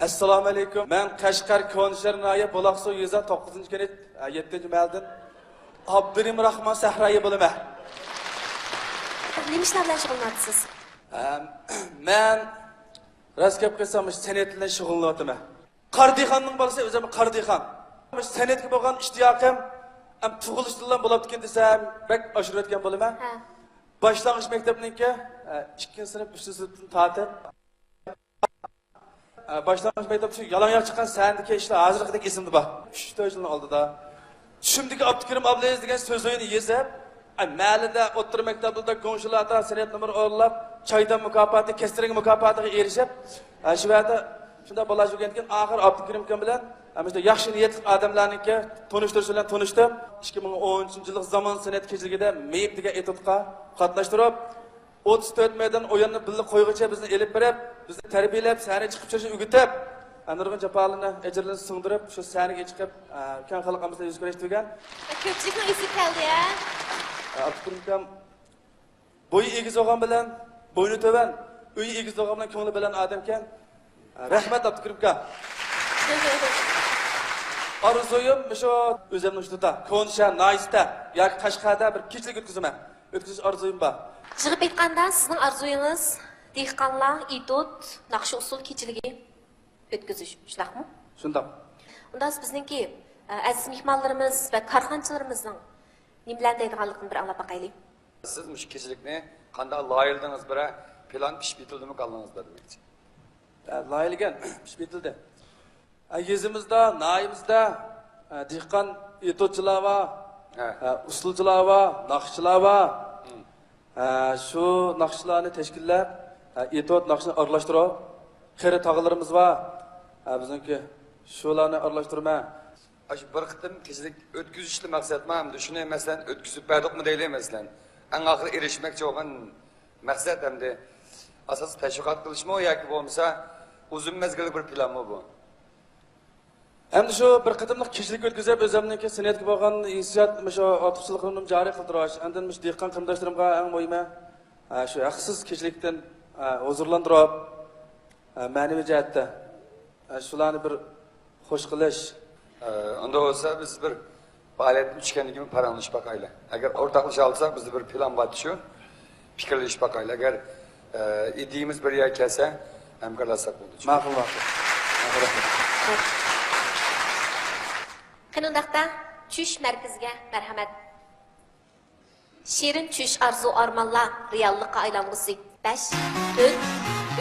ئەسسالامۇئەلەيكۇم. مەن قەشقەر كونىشەھەر ناھىيە بۇلاقسۇ يېزا توققۇزىنچى كەنت، ئە، يەتتىنچى مەھەللىدىن ئابدۇرېھىم راخمان سەھرايى بولىمەن. نېمە ئىشلار بىلەن شۇغۇللىنىۋاتىسىز؟ ئەم، مەن راست گەپ قىلسام، مۇشۇ سەنئەت بىلەن شۇغۇللىنىۋاتىمەن. قارا دېھقاننىڭ بالىسى، ئۆزۈم قارا دېھقان. مۇشۇ سەنئەتكە بولغان ئىشتىياقىم، ئەم، تۇغۇلۇشتىنلا بولاپتىكەن دېسەم، بەك ئاشۇرۇۋەتكەن بولىمەن. ھە. باشلانغۇچ مەكتەپنىڭكى، ئە، ئىككىنچى سىنىپ، ئۈچىنچى سىنىپتىن تارتىپ، ئە، باشلانغۇچ مەكتەپ شۇ يالاڭياق چىققان سەھنىدىكى ئىشلار ھازىرقىدەك ئېسىمدە بار. ئۈچ تۆت يىلنىڭ ئالدىدا چۈشۈمدىكى ئابدۇكېرىم ئابلىئازىز دېگەن سۆزۈنى يېزىپ، ئە، مەھەللىدە، ئوتتۇرا مەكتەپلەردە، كوڭشىلاردا سەنئەت نومۇرى ئورۇنلاپ، چايدان مۇكاپاتى، كەستىرىڭ مۇكاپاتىغا ئېرىشىپ، ئە، شۇ يەردە شۇنداق بالا يۈرگەندىكىن ئاخىر ئابدۇكېرىم ئاكام بىلەن، ئە، مۇشۇنداق ياخشى نىيەتلىك ئادەملەرنىڭكى تونۇشتۇرۇشى بىلەن تونۇشتۇم. ئىككى مىڭ ئون ئۈچىنچى يىللىق زامان سەنئەت كېچىلىكىدە مېيىپ دېگەن ئېتوتقا قاتناشتۇرۇپ، ئوتتۇز تۆت مەيدان ئويۇننى بىللە قويغۇچە بىزنى ئېلىپ بېرىپ، بىزنى تەربىيەلەپ، سەھنىگە چىقىپ چۈشۈشنى ئۆگىتىپ، نۇرغۇن جاپالارنى، ئەجىرلەرنى سىڭدۈرۈپ، شۇ سەھنىگە چىقىپ، كەڭ خەلق ئاممىسى بىلەن يۈز كۆرۈشتۈرگەن. كۆپچىلىكنىڭ ئېسىگە كەلدى، ھە؟ ئابدۇكېرىم ئاكام بويى ئېگىز بولغان بىلەن بوينى تۆۋەن، ئۆيى ئېگىز بولغان بىلەن كۆڭلى بەلەن ئادەمكەن. رەھمەت، ئابدۇكېرىم ئاكا. ئارزۇيۇم مۇشۇ ئۆزۈمنىڭ يۇرتىدا، كونا شەھەر ناھىيىسىدە ياكى قەشقەردە بىر كېچىلىك ئۆتكۈزىمەن. ئۆتكۈزۈش ئارزۇيۇم بار. يىغىپ ئېيتقاندا، سىزنىڭ ئارزۇيىڭىز دېھقانلار ئېتوت، ناخشا ئۇسسۇل كېچىلىكى ئۆتكۈزۈش، شۇنداقمۇ؟ شۇنداق. ئۇندا سىز بىزنىڭكى، ئە، ئەزىز مېھمانلىرىمىز ۋە كارخانىچىلىرىمىزنىڭ نېمىلەرنى دەيدىغانلىقىنى بىر ئاڭلاپ باقايلى. سىز مۇشۇ كېچىلىكنى قانداق لايىھىلىدىڭىز، بىرەر پىلان پىشىپ يېتىلدىمۇ كاللىڭىزدا دېمەكچى؟ ئە، لايىھىلىگەن، پىشىپ يېتىلدى. ئە، يېزىمىزدا، ناھىيەمىزدە، ئە، دېھقان ئېتوتچىلار بار، ھە. ئە، ئۇسسۇلچىلار بار، ناخشىچىلار بار. ھە، شۇ ناخشىلارنى تەشكىللەپ، ھە، ئېتوت ناخشىنى ئارىلاشتۇرۇپ، قېرى تاغىلىرىمىز بار. ھە، بىزنىڭكى شۇلارنى ئارىلاشتۇرىمەن. ئاشۇ بىر قېتىم كېچىلىك ئۆتكۈزۈشلا مەقسەتمۇ ھەمدە شۇنى، مەسىلەن، ئۆتكۈزۈپ بەردۇقمۇ دەيلى، مەسىلەن. ئەڭ ئاخىرى ئېرىشمەكچى بولغان مەقسەت ھەمدە ئاساسىي تەشۋىقات قىلىشمۇ ياكى بولمىسا ئۇزۇن مەزگىللىك بىر پىلانمۇ بۇ؟ ئەمدى شۇ بىر قېتىملىق كېچىلىك ئۆتكۈزۈپ، ئۆزۈمنىڭكى سەنئەتكە بولغان ھېسسىيات، مۇشۇ ئارتۇقچىلىقلىرىمنى جارى قىلدۇرۇش، ئاندىن مۇشۇ دېھقان قېرىنداشلىرىمغا ئەڭ مۇھىمى، ھە، شۇ ھەقسىز كېچىلىكتىن، ھە، ھۇزۇرلاندۇرۇپ، ھە، مەنىۋى جەھەتتە، ھە، شۇلارنى بىر خوش قىلىش. ئە، ئۇنداق بولسا، بىز بىر پائالىيەتتىن چۈشكەندىن كېيىن پاراڭلىشىپ باقايلى. ئەگەر ئورتاقلىشالىساق، بىزدە بىر پىلان بار شۇ. پىكىرلىشىپ باقايلى. ئەگەر، ئە، ئىدىيىمىز بىر يەرگە كەلسە، ھەمكارلاشساق بولىدۇ. ماقۇل، ماقۇل. ماقۇل، رەھمەت. قېنى ئۇنداقتا، چۈش مەركىزىگە مەرھەمەت. شېرىن چۈش، ئارزۇ ئارمانلار رېئاللىققا ئايلانغۇسى. بەش، تۆت،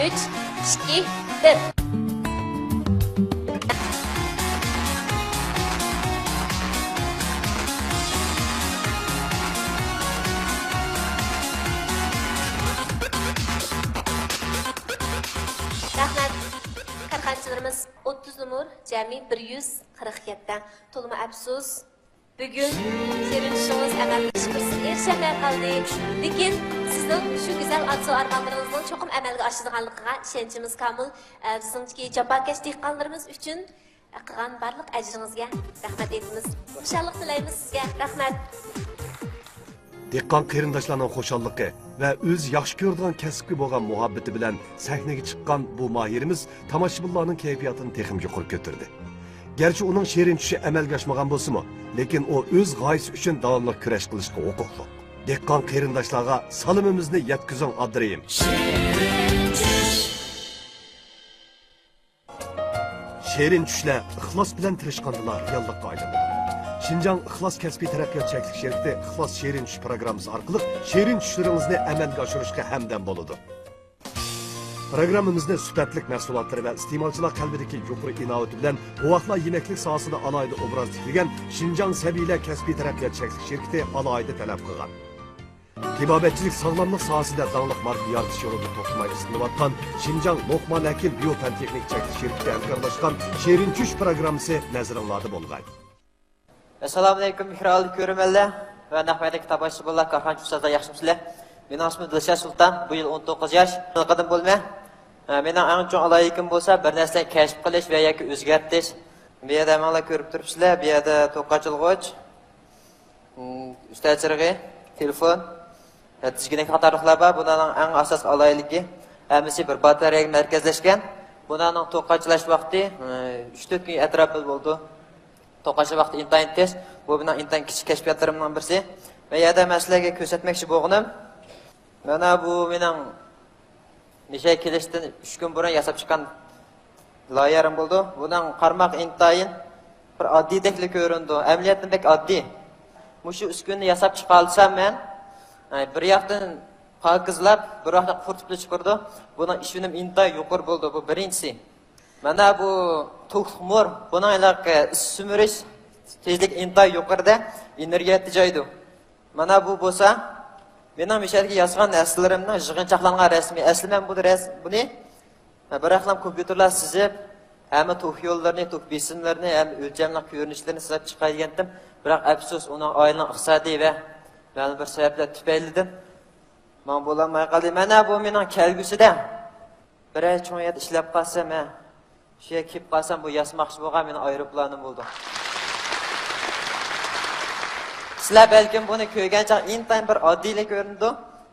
ئۈچ، ئىككى، بىر. رەھمەت. كارخانىچىلىرىمىز ئوتتۇز نومۇر، جەمئىي بىر يۈز قىرىق يەتتە. تولىمۇ ئەپسۇس، بۈگۈن شېرىن چۈشىڭىز ئەمەلگە ئېشىش پۇرسىتىگە ئېرىشەلمەي قالدى. لېكىن سىزنىڭ شۇ گۈزەل ئارزۇ-ئارمانلىرىڭىزنىڭ چوقۇم ئەمەلگە ئاشىدىغانلىقىغا ئىشەنچىمىز كامىل. ئە، بىزنىڭدىكى جاپاكەش دېھقانلىرىمىز ئۈچۈن قىلغان بارلىق ئەجرىڭىزگە رەھمەت ئېيتىمىز. خۇشاللىق تىلەيمىز سىزگە. رەھمەت. دېھقان قېرىنداشلارنىڭ خۇشاللىقى ۋە ئۆزى ياخشى كۆرىدىغان كەسىپكە بولغان مۇھەببىتى بىلەن سەھنىگە چىققان بۇ ماھىرىمىز تاماشىبىنلارنىڭ كەيپىياتىنى تېخىمۇ يۇقىرى كۆتۈردى. گەرچە ئۇنىڭ شېرىن چۈشى ئەمەلگە ئاشمىغان بولسىمۇ، لېكىن ئۇ ئۆز غايىسى ئۈچۈن داۋاملىق كۈرەش قىلىشقا ھوقۇقلۇق. دېھقان قېرىنداشلارغا سالىمىمىزنى يەتكۈزۈڭ، ئابدۇرېھىم. شېرىن چۈشلەر ئىخلاس بىلەن تىرىشقاندىلا رېئاللىققا ئايلىنىدۇ. شىنجاڭ ئىخلاس كەسپىي تەرەققىيات چەكلىك شىركىتى ئىخلاس شېرىن چۈش پىروگراممىسى ئارقىلىق شېرىن چۈشلىرىڭىزنى ئەمەلگە ئاشۇرۇشقا ھەمدەم بولىدۇ. پىروگراممىمىزنى سۈپەتلىك مەھسۇلاتلىرى ۋە ئىستېمالچىلار قەلبىدىكى يۇقىرى ئىناۋىتى بىلەن بوۋاقلار يېمەكلىك ساھەسىدە ئالاھىدە ئوبراز تىكلىگەن شىنجاڭ سەبىيلەر كەسپىي تەرەققىيات چەكلىك شىركىتى ئالاھىدە تەلەپ قىلغان. تېبابەتچىلىك ساغلاملىق ساھەسىدە داڭلىق ماركا يارىتىش يولىدا توختىماي ئىزدىنىۋاتقان شىنجاڭ لوقمان ھەكىم بىيو پەن تېخنىك چەكلىك شىركىتى ھەمكارلاشقان شېرىن چۈش پىروگراممىسى نەزىرىڭلاردا بولغاي. ئەسسالامۇئەلەيكۇم، مېھرىبانلىق كۆرۈرمەنلەر ۋە نەق مەيداندىكى تاماشىبىنلار، كارخانىچى ئۇستازلار، ياخشىمۇسىلەر؟ مېنىڭ ئىسمىم دىلشات سۇلتان، بۇ يىل ئون توققۇز ياش، قىزىلقىدىن بولىمەن. مېنىڭ ئەڭ چوڭ ئالاھىدىلىكىم بولسا، بىر نەرسىنى كەشىپ قىلىش ۋە ياكى ئۆزگەرتىش. بۇ يەردە ھەممىڭلار كۆرۈپ تۇرۇپسىلەر، بۇ يەردە توك قاچىلىغۇچ، ئۈستەل چىرىغى، تېلېفون، تىزگىنەك قاتارلىقلار بار. بۇلارنىڭ ئەڭ ئاساسلىق ئالاھىدىلىكى، ھەممىسى بىر باتارېيەگە مەركەزلەشكەن. بۇلارنىڭ توك قاچىلاش ۋاقتى، ئۈچ تۆت كۈن ئەتراپىدا بولىدۇ. توك قاچىلاش ۋاقتى ئىنتايىن تېز. بۇ مېنىڭ ئىنتايىن كىچىك كەشپىياتلىرىمنىڭ بىرسى. ۋە يەردە مەن سىلەرگە كۆرسەتمەكچى بولغىنىم، مانا بۇ مېنىڭ مىشەگە كېلىشتىن ئۈچ كۈن بۇرۇن ياساپ چىققان لايىھەم بولىدۇ. بۇنىڭ قارىماققا ئىنتايىن بىر ئاددىيدەكلا كۆرۈنىدۇ. ئەمەلىيەتتە بەك ئاددىي. مۇشۇ ئۈسكۈنىنى ياساپ چىقالىسام مەن، ئە، بىر ياقتىن پاكىزلاپ، بىر ياقتىن قۇرۇتۇپلا چىقىرىدۇ. بۇنىڭ ئىش ئۈنۈمى ئىنتايىن يۇقىرى بولىدۇ. بۇ بىرىنچىسى. مانا بۇ توكلۇق مۇر، بۇنىڭ ھېلىقى ئىس سۈمۈرۈش تېزلىكى ئىنتايىن يۇقىرىدە، ئېنېرگىيە تېجەيدۇ. مانا بۇ بولسا مېنىڭ مىشەدىكى ياسىغان نەرسىلىرىمنىڭ يىغىنچاقلانغان رەسىمى. ئەسلى مەن بۇ رەس-، بۇنى بىر رەقەم كومپيۇتېرلار سىزىپ، ھەممە توك يوللىرىنى، توك بېسىملىرىنى، ھەممە ئۆلچەملىك كۆرۈنۈشلىرىنى سىزىپ چىقاي دېگەنتىم. بىراق ئەپسۇس، ئۇنىڭ ئائىلىنىڭ ئىقتىسادىي ۋە مەلۇم بىر سەۋەبلەر تۈپەيلىدىن ماڭا بولالماي قالدى. مانا بۇ مېنىڭ كەلگۈسىدە بىرەر چوڭ يەردە ئىشلەپ قالسام، ھە، شۇ يەرگە كېلىپ قالسام، بۇ ياسىماقچى بولغان مېنىڭ ئايروپىلانىم بولىدۇ. سىلەر بەلكىم بۇنى كۆرگەن چاغ ئىنتايىن بىر ئاددىيلا كۆرۈنىدۇ.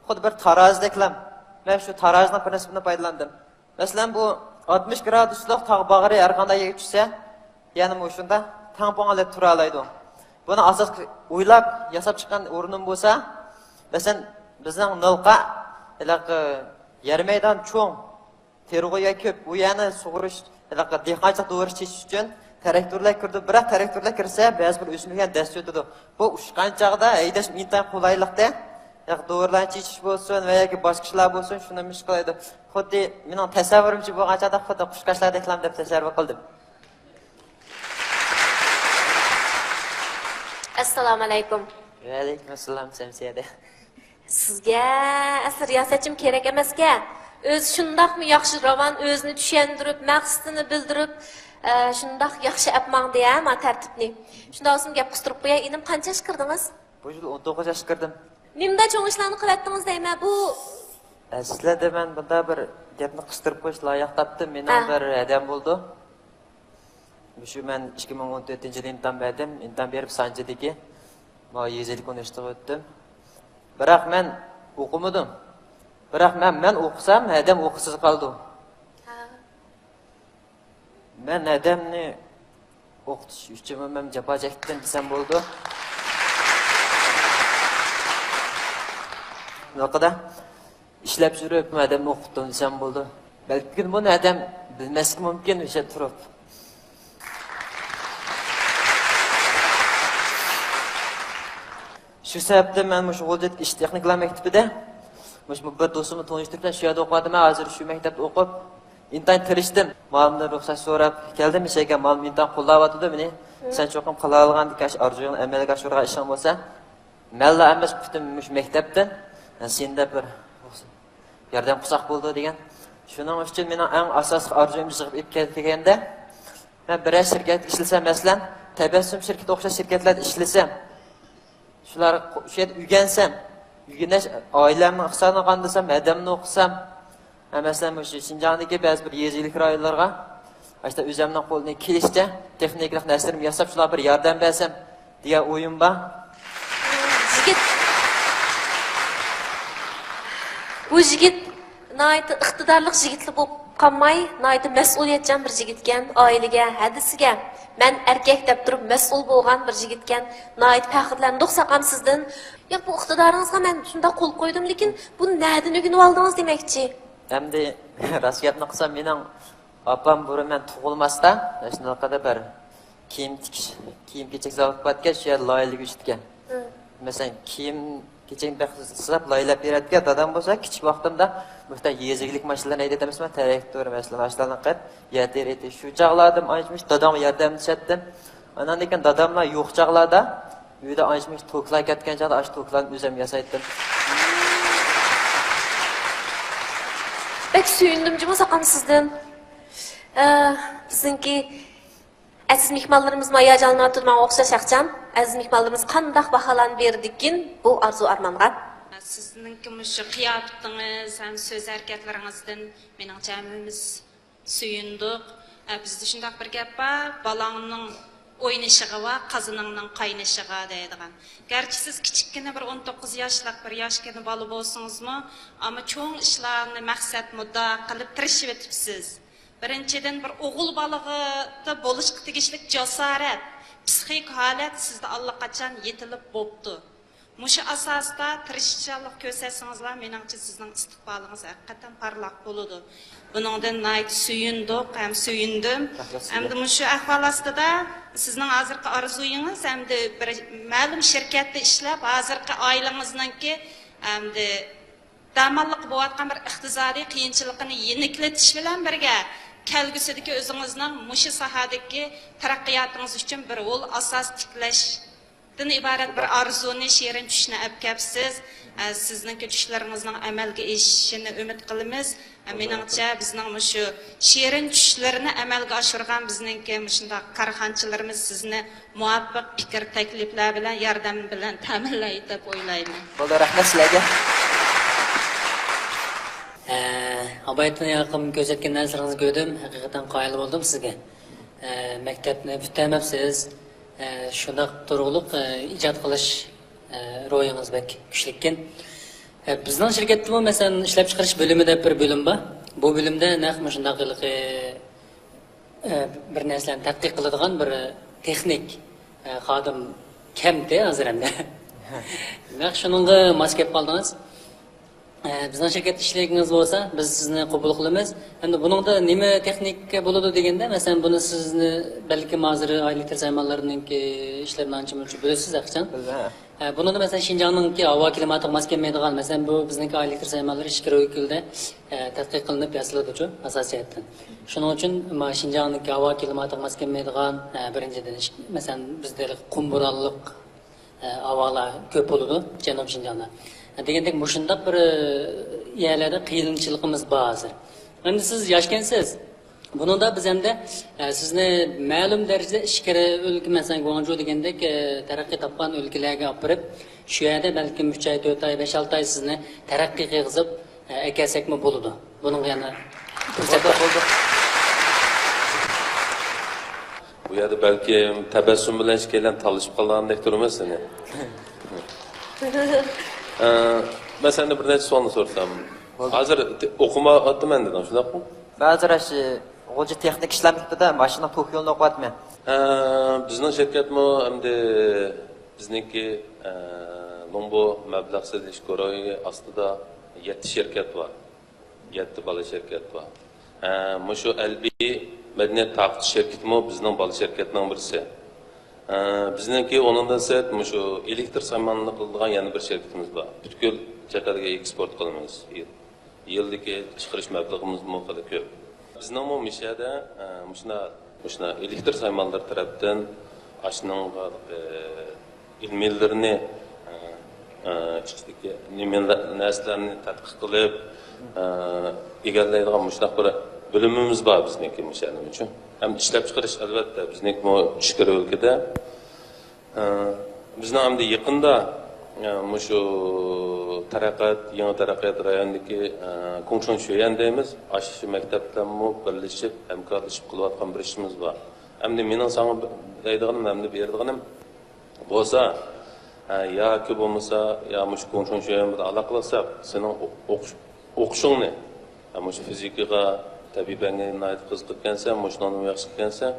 خۇددى بىر تارازىدەكلا. مەن شۇ تارازىنىڭ پىرىنسىپىنى پايدىلاندىم. مەسىلەن، بۇ ئاتمىش گرادۇسلۇق تاغ باغرى ھەر قانداق يەرگە چۈشسە، يەنە مۇشۇنداق تەڭپۇڭ ئېلىپ تۇرالايدۇ. بۇنى ئاساس ئويلاپ ياساپ چىققان ئورنۇم بولسا، مەسىلەن، بىزنىڭ نىلقا ھېلىقى يەر مەيدان چوڭ، تېرىلغۇ يەر كۆپ، ئۇ يەرنى سۇغۇرۇش، ھېلىقى دېھقانچىلىق دورىسى چېچىش ئۈچۈن تىراكتورلار كىرىدۇ. بىراق تىراكتورلار كىرسە، بەزى بىر ئۆسۈملۈكلەرنى دەسسىۋېتىدۇ. بۇ ئۇچقان چاغدا ھەيدەش ئىنتايىن قولايلىقتە، ياق دورىلارنى چېچىش بولسۇن ۋە ياكى باشقا ئىشلار بولسۇن، شۇنى مۇشۇ قىلايدۇ. خۇددى مېنىڭ تەسەۋۋۇرۇمچە بولغان چاغدا خۇددى قۇشقاچلاردەكلام دەپ تەسەۋۋۇر قىلدىم. ئەسسالامۇئەلەيكۇم. ۋەئەلەيكۇم ئەسسالام، شەمسىيەدە. سىزگە ئەسلى رىياسەتچىمۇ كېرەك ئەمەسكەن. ئۆزى شۇنداقمۇ ياخشى راۋان، ئۆزىنى چۈشەندۈرۈپ، مەقسىتىنى بىلدۈرۈپ، ئە، شۇنداق ياخشى ئەپ ماڭدى ھە، ما تەرتىپنى. شۇنداق بولسىمۇ گەپ قىستۇرۇپ قوياي، ئىنىم، قانچە ياشقا كىردىڭىز؟ بۇ يىل ئون توققۇز ياشقا كىردىم. نېمىدا چوڭ ئىشلارنى قىلىۋەتتىڭىز دەيمەن، بۇ؟ ئە، سىلەردە مەن بۇنداق بىر گەپنى قىستۇرۇپ قويۇش لايىق تاپتىم. مېنىڭ ھە. بىر ھەدەم بولىدۇ. مۇشۇ مەن ئىككى مىڭ ئون تۆتىنچى يىلى ئىمتىھان بەردىم. ئىمتىھان بېرىپ سانجىدىكى ما يېزا ئىگىلىك ئۇنىۋېرسىتېتىغا ئۆتتۈم. بىراق مەن ئوقۇمىدىم. بىراق مەن، مەن ئوقۇسام، ھەدەم ئوقۇشسىز قالىدۇ. ھە. مەن ھەدەمنى ئوقۇتۇش ئۈچۈن مەن جاپا چەكتىم دېسەم بولىدۇ. ھېلىقىدا ئىشلەپ يۈرۈپ، ھەدەمنى ئوقۇتتۇم دېسەم بولىدۇ. بەلكىم بۇنى ھەدەم بىلمەسلىكى مۇمكىن، ئۆشە تۇرۇپ. شۇ سەۋەبتىن مەن مۇشۇ غۇلجىدىكى ئىش تېخنىكىلار مەكتىپىدە مۇشۇ بىر دوستۇمنى تونۇشتۇرۇپ، شۇ يەردە ئوقۇۋاتىمەن، ھازىر شۇ مەكتەپتە ئوقۇپ، ئىنتايىن تىرىشتىم. مۇئەللىمدىن رۇخسەت سوراپ كەلدىم، ئىشەكە مۇئەللىم ئىنتايىن قوللاۋاتىدۇ مېنى. سەن چوقۇم قىلالايدىغان ئارزۇيۇڭنى ئەمەلگە ئاشۇرىدىغان ئىشىڭ بولسا، مەنلا ئەمەس، پۈتۈن مۇشۇ مەكتەپتىن سېنى دەپ بىر ياردەم قىلساق بولىدۇ دېگەن. شۇنىڭ ئۈچۈن مېنىڭ ئەڭ ئاساسلىق ئارزۇيۇم يىغىپ ئېلىپ كەلگەندە، مەن بىرەر شىركەتتە ئىشلىسەم، مەسىلەن، تەبەسسۇم شىركىتى ئوخشاش شىركەتلەردە ئىشلىسەم، شۇلار شۇ يەردە ئۆگەنسەم، ئۆگىنىش ئائىلەمنى ئىقتىسادىنى قاندۇرسام، ھەدەمنى ئوقۇسام، ھە، مەسىلەن، مۇشۇ شىنجاڭدىكى بەزى بىر يېزا ئىگىلىك رايونلىرىغا ئاشۇنداق ئۆزۈمنىڭ قولىدىن كېلىشىچە تېخنىكىلىق نەرسىلىرىمنى ياساپ، شۇلارغا بىر ياردەم بەرسەم دېگەن ئويۇم بار. يىگىت، بۇ يىگىت ناھايىتى ئىقتىدارلىق يىگىتلا بولۇپ قالماي، ناھايىتى مەسئۇلىيەتچان بىر يىگىتكەن، ئائىلىگە، ھەدىسىگە مەن ئەركەك دەپ تۇرۇپ مەسئۇل بولغان بىر يىگىتكەن. ناھايىتى پەخىرلەندۇق ساقام سىزدىن. ياق، بۇ ئىقتىدارىڭىزغا مەن شۇنداق قول قويدۇم، لېكىن بۇنى نەدىن ئۆگىنىۋالدىڭىز دېمەكچى؟ ئەمدى راست گەپنى قىلسام، مېنىڭ ئاپام بۇرۇن مەن تۇغۇلماستا، شۇنداق بىر كىيىم تىكىش، كىيىم كېچەك زاۋۇتى باركەن، شۇ يەردە لايىھەلىگۈچىتكەن. مەسىلەن، كىيىم كېچەك بەك سىلاپ لايىھەلەپ بېرەتتىكەن. دادام بولسا كىچىك ۋاقتىمدا مۇشۇنداق يېزا ئىگىلىك ماشىنىلىرىنى ھەيدەيتتى، مەسىلەن، تراكتور، مەسىلەن، ئاشۇلارنى قىلىپ يەر تېرىيتتى. شۇ چاغلاردا ئانچە مۇشۇ دادامغا ياردەملىشەتتىم. ئاندىن كېيىن داداملار يوق چاغلاردا ئۆيدە ئانچە مۇشۇ توكلار كەتكەن چاغدا ئاشۇ توكلارنى ئۆزۈم ياسايتتىم. بەك سۆيۈندۈم جۇمۇ ساقام سىزدىن. ئە، بىزنىڭكى ئەزىز مېھمانلىرىمىزمۇ ھاياجانلىنىۋاتىدۇ ماڭا ئوخشاش ھەقچان. ئەزىز مېھمانلىرىمىز قانداق باھالارنى بېرىدىكىن بۇ ئارزۇ ئارمانغا؟ سىزنىڭكى مۇشۇ قىياپىتىڭىز ھەم سۆز ھەرىكەتلىرىڭىزدىن مېنىڭچە ھەممىمىز سۆيۈندۇق. ئە، بىزدە شۇنداق بىر گەپ بار، بالاڭنىڭ ئوينىشىغا بار، قازىنىڭنىڭ قاينىشىغا دەيدىغان. گەرچە سىز كىچىككىنە بىر ئون توققۇز ياشلىق بىر ياشكىنە بالا بولسىڭىزمۇ، ئەمما چوڭ ئىشلارنى مەقسەت مۇددىئا قىلىپ تىرىشىۋېتىپسىز. بىرىنچىدىن، بىر ئوغۇل بالىغا بولۇشقا تېگىشلىك جاسارەت، پسىخىك ھالەت سىزدە ئاللىقاچان يېتىلىپ بوپتۇ. مۇشۇ ئاساستا تىرىشچانلىق كۆرسەتسىڭىزلا، مېنىڭچە سىزنىڭ ئىستىقبالىڭىز ھەقىقەتەن پارلاق بولىدۇ. بۇنىڭدىن ناھايىتى سۆيۈندۇق ھەم سۆيۈندۈم. ئەمدى مۇشۇ ئەھۋال ئاستىدا سىزنىڭ ھازىرقى ئارزۇيىڭىز، ئەمدى بىر مەلۇم شىركەتتە ئىشلەپ، ھازىرقى ئائىلىڭىزنىڭكى ئەمدى داماللىق بولۇۋاتقان بىر ئىقتىسادىي قىيىنچىلىقىنى يېنىكلىتىش بىلەن بىرگە، كەلگۈسىدىكى ئۆزىڭىزنىڭ مۇشۇ ساھەدىكى تەرەققىياتىڭىز ئۈچۈن بىر ھول ئاساس تىكلەشتىن ئىبارەت بىر ئارزۇنى، شېرىن چۈشنى ئەپ كەپسىز. ئە، سىزنىڭكى چۈشلىرىڭىزنىڭ ئەمەلگە ئېشىشىنى ئۈمىد قىلىمىز. ئە، مېنىڭچە، بىزنىڭ مۇشۇ شېرىن چۈشلىرىنى ئەمەلگە ئاشۇرغان بىزنىڭكى مۇشۇنداق كارخانىچىلىرىمىز سىزنى مۇۋاپىق پىكىر، تەكلىپلەر بىلەن، ياردەم بىلەن تەمىنلەيدۇ دەپ ئويلايمەن. بولدى، رەھمەت سىلەرگە. ئە، ئابايتىن ياقىم كۆرسەتكەن نەرسىلىرىڭىزنى كۆردۈم، ھەقىقەتەن قايىل بولدۇم سىزگە. ئە، مەكتەپنى پۈتتۈرمەپسىز. ئە، شۇنداق تۇرغۇلۇق، ئە، ئىجاد قىلىش، ئە، روھىڭىز بەك كۈچلۈككەن. ئە، بىزنىڭ شىركەتتىمۇ، مەسىلەن، ئىشلەپچىقىرىش بۆلۈمى دەپ بىر بۆلۈم بار. بۇ بۆلۈمدە نەق مۇشۇنداق ھېلىقى ئە، بىر نەرسىلەرنى تەتقىق قىلىدىغان بىر تېخنىك، ئە، خادىم كەمتى ھازىر ئەمدى. نەق شۇنىڭغا ماس كەپ قالدىڭىز. ئە، بىزنىڭ شىركەتتە ئىشلىگىنىڭىز بولسا، بىز سىزنى قوبۇل قىلىمىز. ئەمدى بۇنىڭدا نېمە تېخنىكا بولىدۇ دېگەندە، مەسىلەن، بۇنى سىزنى بەلكىم ھازىر ئائىلە ئېلېكتر سايمانلىرىنىڭكى ئىشلىرىنى ئانچە مۇنچە بىلىسىز، ئەخچان. ھە، بۇنىڭدا، مەسىلەن، شىنجاڭنىڭكى ھاۋا كىلىماتىغا ماس كەلمەيدىغان، مەسىلەن، بۇ بىزنىڭكى ئائىلە ئېلېكتر سايمانلىرى ئىچكىرى ئۆلكىلىدە، ئە، تەتقىق قىلىنىپ ياسىلىدۇچۇ، ئاساسىي جەھەتتىن. شۇنىڭ ئۈچۈن، ما، شىنجاڭنىڭكى ھاۋا كىلىماتىغا ماس كەلمەيدىغان، ئە، بىرىنچىدىن، ئىش-، مەسىلەن، بىزدە قۇم بورانلىق، ئە، ھاۋالار كۆپ بولىدۇ، جەنۇبىي شىنجاڭدا. دېگەندەك، مۇشۇنداق بىر، ئە، يەرلەردە قىيىنچىلىقىمىز بار ھازىر. ئەمدى سىز ياشكەنسىز. بۇنىڭدا بىز ئەمدى، ئە، سىزنى مەلۇم دەرىجىدە ئىچكىرى ئۆلكە، مەسىلەن، گۇاڭجۇ دېگەندەك، ئە، تەرەققىي تاپقان ئۆلكىلەرگە ئاپىرىپ، شۇ يەردە بەلكىم ئۈچ ئاي، تۆت ئاي، بەش، ئالتە ئاي سىزنى تەرەققىي قىلغۇزۇپ، ئە، ئەكەلسەكمۇ بولىدۇ. بۇنىڭغا يەنە پۇرسەت بار. بولدى. بۇ يەردە بەلكىم تەبەسسۇم بىلەن ئىككىيلەن تالىشىپ قالغاندەك تۇرىمىز سېنى. ئە، مەن سەندىن بىر نەچچە سوئالنى سورىسام. بولدى. ھازىر ئوقۇمايتتىمەن دېدىڭ، شۇنداقمۇ؟ مەن ھازىر ئاشۇ غۇلجا تېخنىك ئىشلەملىكتىدە ماشىنا توك يولىنى ئوقۇۋاتىمەن. ھە، بىزنىڭ شىركەتمۇ ئەمدى بىزنىڭكى، ئە، لوڭبو مەبلەغ سېلىش گۇرۇھى ئاستىدا يەتتە شىركەت بار. يەتتە بالا شىركەت بار. ھە، مۇشۇ ئەلبى مەدەنىيەت تارقىتىش شىركىتىمۇ بىزنىڭ بالا شىركەتنىڭ بىرسى. ئە، بىزنىڭكى ئۇنىڭدىن سىرت مۇشۇ ئېلېكتر سايمانلىق قىلىدىغان يەنە بىر شىركىتىمىز بار. پۈتكۈل چەت ئەلگە ئېكسپورت قىلىمىز. يىلدىكى چىقىرىش مەبلىغىمىزمۇ خېلى كۆپ. بىزنىڭمۇ مۇشۇ يەردە، ئە، مۇشۇنداق، مۇشۇنداق ئېلېكتر سايمانلىرى تەرەپتىن ئاشۇنىڭ، ئە، ئىلمىيلىرىنى، ئە، ئە، ئىچىدىكى نېمە نەرسىلەرنى تەتقىق قىلىپ، ئە، ئىگىلەيدىغان مۇشۇنداق بىر بۆلۈمىمىز بار بىزنىڭكى مۇشۇ يەرنىڭ ئۈچۈن. ھەم ئىشلەپچىقىرىش، ئەلۋەتتە، بىزنىڭكىمۇ ئىچكىرى ئۆلكىدە. ئە، بىزنىڭ ئەمدى يېقىندا، ئە، مۇشۇ تەرەققىيات، يېڭى تەرەققىيات رايونىدىكى، ئە، كۇڭشۇن شۆيەن دەيمىز، ئاشۇ مەكتەپ بىلەنمۇ بىرلىشىپ، ھەمكارلىشىپ قىلىۋاتقان بىر ئىشىمىز بار. ئەمدى مېنىڭ ساڭا دەيدىغىنىم، ئەمدى بېرىدىغىنىم بولسا، ئە، ياكى بولمىسا، يا مۇشۇ كۇڭشۇن شۆيەن بىلەن ئالاقىلاشساق، سېنىڭ ئو-، ئوقۇش-، ئوقۇشۇڭنى، ئە، مۇشۇ فىزىكىغا، تەبىئىي پەنگە ناھايىتى قىزىقىدىكەنسەن، مۇشۇنىڭدىمۇ ياخشى ئىكەنسەن،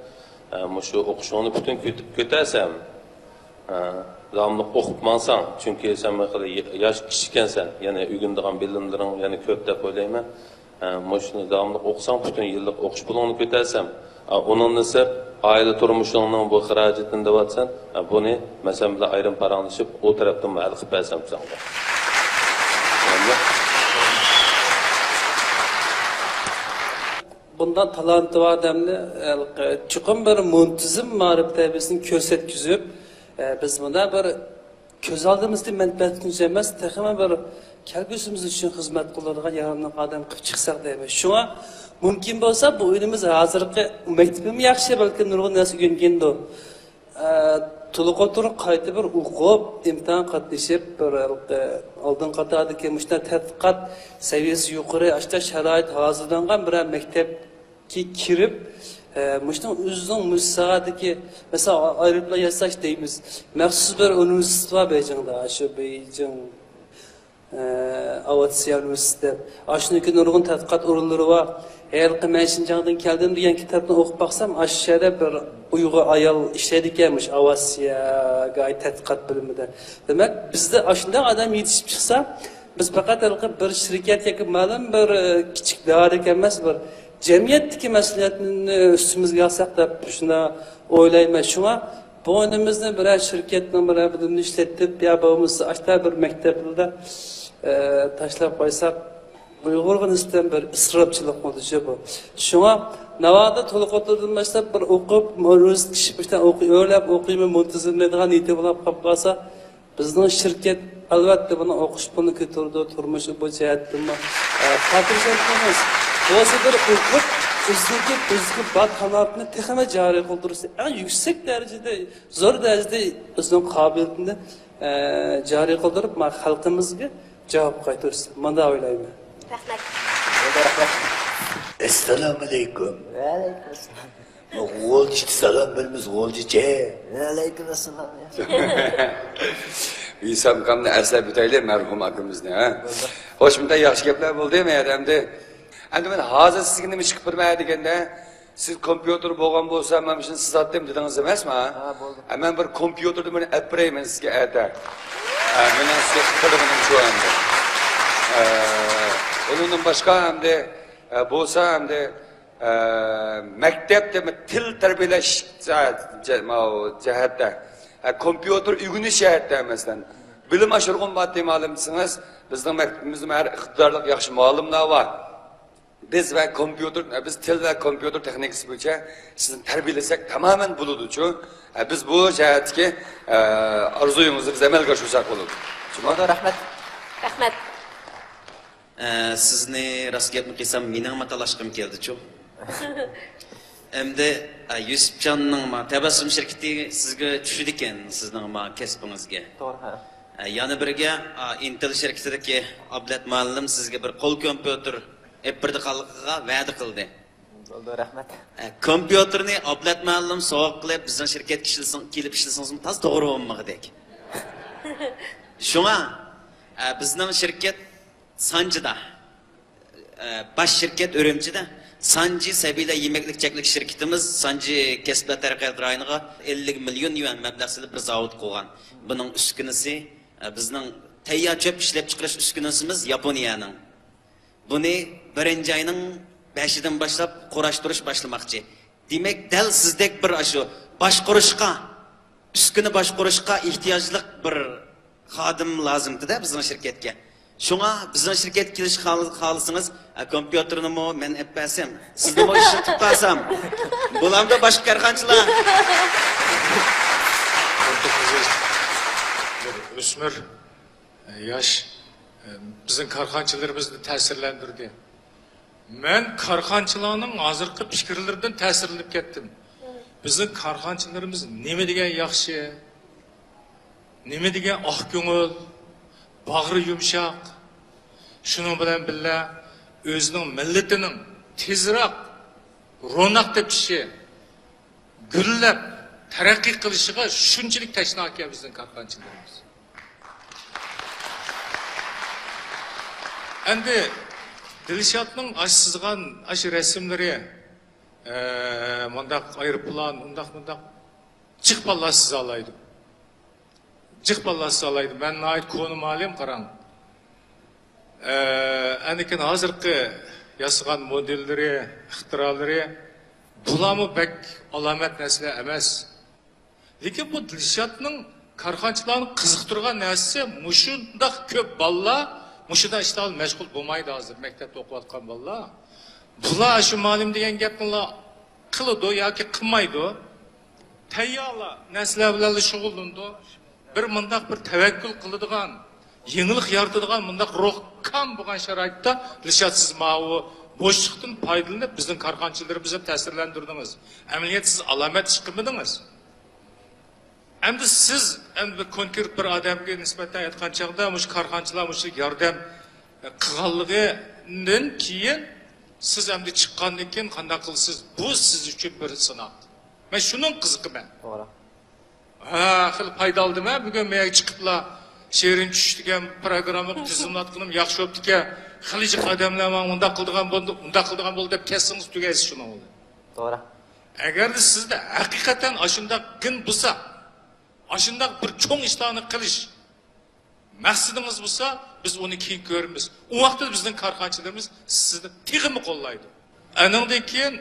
ئە، مۇشۇ ئوقۇشۇڭنى پۈتۈن كۆت-، كۆتەرسەم، ئە، داۋاملىق ئوقۇپ ماڭساڭ، چۈنكى سەن خېلى ياش كىشىكەنسەن، يەنە ئۆگىنىدىغان بىلىملىرىڭ يەنە كۆپ دەپ ئويلايمەن. ئە، مۇشۇنى داۋاملىق ئوقۇساڭ، پۈتۈن يىللىق ئوقۇش پۇلۇڭنى كۆتەرسەم، ئە، ئۇنىڭدىن سىرت، ئائىلە تۇرمۇشۇڭنىڭ بۇ خىراجىتىنى دەۋاتىسەن، ئە، بۇنى مەن سەن بىلەن ئايرىم پاراڭلىشىپ، ئۇ تەرەپتىنمۇ ھەل قىلىپ بەرسەم ساڭا. بۇنداق تالانتى بار ئادەمنى، ھېلىقى، چوقۇم بىر مۇنتىزىم مائارىپ تەربىيەسىنى كۆرسەتكۈزۈپ، ئە، بىز مۇنداق بىر كۆز ئالدىمىزدا مەنپەئەت ئۈچۈن ئەمەس، تېخىمۇ بىر كەلگۈسىمىز ئۈچۈن خىزمەت قىلىدىغان ياراملىق ئادەم قىلىپ چىقساق دەيمەن. شۇڭا مۇمكىن بولسا بۇ ئىنىمىز ھازىرقى مەكتىپىمۇ ياخشى، بەلكىم نۇرغۇن نەرسە ئۆگەنگەندۇ. ئە، تولۇق ئوتتۇرا قايتا بىر ئوقۇپ، ئىمتىھان قاتنىشىپ، بىر ھېلىقى ئالدىنقى قاتاردىكى مۇشۇنداق تەتقىقات سەۋىيەسى يۇقىرى، ئاشۇنداق شارائىت ھازىرلانغان بىرەر مەكتەپ كىرىپ، ئە، مۇشۇنىڭ ئۆزىنىڭ مۇشۇ ساھەدىكى، مەسىلەن، ئايروپىلان ياساش دەيمىز. مەخسۇس بىر ئۇنىۋېرسىتېت بار بېيجىڭدا، شۇ بېيجىڭ، ئە، ئاۋىئاتسىيە ئۇنىۋېرسىتېتى دەپ. ئاشۇنىڭكى نۇرغۇن تەتقىقات ئورۇنلىرى بار. ھېلىقى مەن شىنجاڭدىن كەلدىم دېگەن كىتابنى ئوقۇپ باقسام، ئاشۇ يەردە بىر ئۇيغۇر ئايال ئىشلەيدىكەن، مۇشۇ ئاۋىئاتسىيەگە ئائىت تەتقىقات بۆلۈمىدە. دېمەك، بىزدە ئاشۇنداق ئادەم يېتىشىپ چىقسا، بىز پەقەت ھېلىقى بىر شىركەت ياكى مەلۇم بىر، ئە، كىچىك دائىرىگە ئەمەس، بىر جەمئىيەتتىكى مەسئۇلىيەتنى ئۈستىمىزگە ئالساق دەپ شۇنداق ئويلايمەن. شۇڭا بۇ ئىنىمىزنى بىرەر شىركەتنىڭ بىرەر بىرىنى ئىشلىتىپ يا بولمىسا ئاشتا بىر مەكتەپلەردە، ئە، تاشلاپ قويساق، ئۇيغۇرغا نىسبەتەن بىر ئىسراپچىلىق بولىدۇ بۇ. شۇڭا ناۋادا تولۇق ئوتتۇرىدىن باشلاپ بىر ئوقۇپ، ئۇنىۋېرسىتېتقا چىقىپ، ئۆرلەپ ئوقۇيمەن، مۇنتىزىم دەيدىغان نىيىتى بولۇپ قالىپ قالسا، بىزنىڭ شىركەت، ئەلۋەتتە، بۇنىڭ ئوقۇش پۇلىنى كۆتۈرىدۇ، تۇرمۇشى بۇ جەھەتتىنمۇ، ئە، خاتىرجەم قىلىمىز. بولسا بىر ئوقۇپ، ئۆزىدىكى، ئۆزىدىكى بار تالانتنى تېخىمۇ جارى قىلدۇرسا، ئەڭ يۈكسەك دەرىجىدە، زور دەرىجىدە ئۆزىنىڭ قابىلىيىتىنى، ئە، جارى قىلدۇرۇپ، ما خەلقىمىزگە جاۋاب قايتۇرسا، مۇنداق ئويلايمەن. رەھمەت. ئەسسالامۇئەلەيكۇم. ۋەئەلەيكۇم ئەسسالام. غۇلجىچە سالام بېرىمىز، غۇلجىچە. ۋەئەلەيكۇم ئەسسالام. ۋىسام ئاكامنى ئەسلەپ ئۆتەيلى، مەرھۇم ئاكىمىزنى. ھە؟ خوش، مۇنداق ياخشى گەپلەر بولدى. مەن ئەمدى، ئەمدى مەن ھازىر سىزگە نېمە ئىش قىلىپ بېرىمەن دېگەندە، سىز كومپيۇتېر بولغان بولسا، مەن شۇنى سىزاتتىم دېدىڭىز ئەمەسمۇ؟ ھە، بولدى. ھە، مەن بىر كومپيۇتېردىن بىرنى ئەپ بېرەي مەن سىزگە ئەتە. ھە، مېنىڭ سىزگە قىلىدىغىنىم شۇ ئەمدى. ھە، ئۇنىڭدىن باشقا ئەمدى، ھە، بولسا ئەمدى، ئە، مەكتەپتە تىل تەربىيەلەش جە-، جە-، ماۋۇ جەھەتتە، ئە، كومپيۇتېر ئۆگىنىش جەھەتتە، مەسىلەن، بىلىم ئاشۇرغىلى مۇۋاپىق ئالىم دېسىڭىز، بىزنىڭ مەكتىپىمىزدىمۇ ھەر ئىقتىدارلىق ياخشى مۇئەللىملەر بار. بىز ۋە كومپيۇتېر، بىز تىل ۋە كومپيۇتېر تېخنىكىسى بويىچە سىزنى تەربىيەلىسەك تامامەن بولىدۇچۇ. ئە، بىز بۇ جەھەتتىكى، ئە، ئارزۇيىڭىزنى بىز ئەمەلگە ئاشۇرساق بولىدۇ. شۇنداق؟ بولىدۇ، رەھمەت. رەھمەت. ئە، سىزنى راست گەپنى قىلسام مېنىڭمۇ تالاشقۇم كەلدىچۇ. ئەمدى، ئە، يۈسۈپجاننىڭ ما تەبەسسۇم شىركىتى سىزگە چۈشىدىكەن، سىزنىڭ ما كەسپىڭىزگە. توغرا، ھە. ئە، يەنە بىرگە، ئا، ئىنتېل شىركىتىدىكى ئابلەت مۇئەللىم سىزگە بىر قول كومپيۇتېر ئېلىپ بېرىدىغانلىقىغا ۋەدە قىلدى. بولدى، رەھمەت. ئە، كومپيۇتېرنى ئابلەت مۇئەللىم سوۋغا قىلىپ بىزنىڭ شىركەتكە ئىشلىسىڭ-، كېلىپ ئىشلىسىڭىزمۇ تازا توغرا بولمىغۇدەك. شۇڭا، ئە، بىزنىڭ شىركەت سانجىدا، ئە، باش شىركەت ئۈرۈمچىدە، سانجى سەبىيلەر يېمەكلىك چەكلىك شىركىتىمىز سانجى كەسىپلەر تەرەققىيات رايونىغا ئەللىك مىليون يۈەن مەبلەغ سېلىپ بىر زاۋۇت قۇرغان. بۇنىڭ ئۈسكۈنىسى، ئە، بىزنىڭ تەييار چۆپ ئىشلەپچىقىرىش ئۈسكۈنىسىمىز ياپونىيەنىڭ. بۇنى بىرىنچى ئاينىڭ بەشىدىن باشلاپ قۇراشتۇرۇش باشلىماقچى. دېمەك، دەل سىزدەك بىر ئاشۇ باشقۇرۇشقا ئۈسكۈنە باشقۇرۇشقا ئېھتىياجلىق بىر خادىم لازىمدىدە بىزنىڭ شىركەتكە. شۇڭا بىزنىڭ شىركەتكە كېلىشكە خال-، خالىسىڭىز، ئە، كومپيۇتېرنىمۇ مەن ئەپ بەرسەم، سىزنىمۇ ئىشلىتىپ قالسام. بولامدۇ باشقا كارخانىچىلار؟ بىر ئۆسمۈر، ئە، ياش، ئە، بىزنىڭ كارخانىچىلىرىمىزنى تەسىرلەندۈردى. مەن كارخانىچىلارنىڭ ھازىرقى پىكىرلىرىدىن تەسىرلىنىپ كەتتىم. بىزنىڭ كارخانىچىلىرىمىز نېمە دېگەن ياخشى، نېمە دېگەن ئاق كۆڭۈل، باغرى يۇمشاق. شۇنىڭ بىلەن بىللە، ئۆزىنىڭ مىللىتىنىڭ تېزراق روناق تېپىشى، گۈللەپ تەرەققىي قىلىشىغا شۇنچىلىك تەشنا ئىكەن بىزنىڭ كارخانىچىلىرىمىز. ئەمدى دىلشاتنىڭ ئاشۇ سىزغان ئاشۇ رەسىملىرى، ئە، مۇنداق ئايروپىلان، ئۇنداق، مۇنداق، جىق بالىلار سىزالايدۇ. جىق بالىلار سىزالايدۇ. مەن ناھايىتى كونا مالىم، قاراڭ. ئە، ئەنىكىن ھازىرقى ياسىغان مودېللىرى، ئىختىرالىرى، بۇلارمۇ بەك ئالامەت نەرسىلەر ئەمەس. لېكىن بۇ دىلشاتنىڭ كارخانىچىلارنى قىزىقتۇرغان نەرسىسى، مۇشۇنداق كۆپ بالىلار مۇشۇنداق ئىشلار بىلەن مەشغۇل بولمايدۇ ھازىر، مەكتەپتە ئوقۇۋاتقان بالىلار. بۇلار شۇ مالىم دېگەن گەپنىلا قىلىدۇ ياكى قىلمايدۇ. تەييارلا نەرسىلەر بىلەنلا شۇغۇللىنىدۇ. بىر مۇنداق بىر تەۋەككۈل قىلىدىغان، يېڭىلىق يارىتىدىغان مۇنداق روھكام بولغان شارائىتتا، دىلشات، سىز ماۋۇ بوشلۇقتىن پايدىلىنىپ، بىزنىڭ كارخانىچىلىرىمىزنى تەسىرلەندۈردىڭىز. ئەمەلىيەتتە سىز ئالامەت ئىش قىلمىدىڭىز. ئەمدى سىز، ئەمدى بىر كونكرېت بىر ئادەمگە نىسبەتەن ئېيتقان چاغدا، مۇشۇ كارخانىچىلار مۇشۇ ياردەم، ئە، قىلغانلىقىدىن كېيىن، سىز ئەمدى چىققاندىن كېيىن قانداق قىلىسىز؟ بۇ سىز ئۈچۈن بىر سىناق. مەن شۇنىڭغا قىزىقىمەن. توغرا. ھە، خېلى پايدا ئالدىم ھە، بۈگۈن مەن چىقىپلا شېرىن چۈش دېگەن پروگرامما تىزىملاتقىنىم ياخشى بوپتىكەن. خېلى جىق ئادەملەر ماڭا مۇنداق قىلىدىغان بولدى، ئۇنداق قىلىدىغان بولدى دەپ كەتسىڭىز تۈگەيسىز شۇنىڭ بىلەن. توغرا. ئەگەردە سىزدە ھەقىقەتەن ئاشۇنداق گېن بولسا، ئاشۇنداق بىر چوڭ ئىشلارنى قىلىش مەقسىتىڭىز بولسا، بىز ئۇنى كېيىن كۆرىمىز. ئۇ ۋاقىتتا بىزنىڭ كارخانىچىلىرىمىز سىزنى تېخىمۇ قوللايدۇ. ئانىڭدىن كېيىن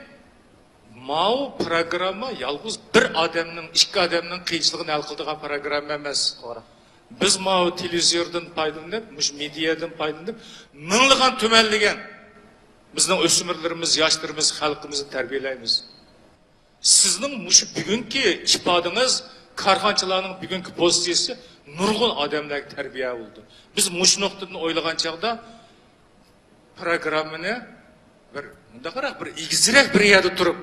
ماۋۇ پروگرامما يالغۇز بىر ئادەمنىڭ، ئىككى ئادەمنىڭ قىيىنچىلىقىنى ھەل قىلىدىغان پروگرامما ئەمەس. توغرا. بىز ماۋۇ تېلېۋىزوردىن پايدىلىنىپ، مۇشۇ مېدىيادىن پايدىلىنىپ، مىڭلىغان تۈمەنلىگەن بىزنىڭ ئۆسمۈرلىرىمىز، ياشلىرىمىز، خەلقىمىزنى تەربىيەلەيمىز. سىزنىڭ مۇشۇ بۈگۈنكى ئىپادىڭىز، كارخانىچىلارنىڭ بۈگۈنكى پوزىتسىيىسى نۇرغۇن ئادەملەرگە تەربىيە بولىدۇ. بىز مۇشۇ نۇقتىدىن ئويلىغان چاغدا، پروگراممىنى بىر مۇنداقراق، بىر ئېگىزرەك بىر يەردە تۇرۇپ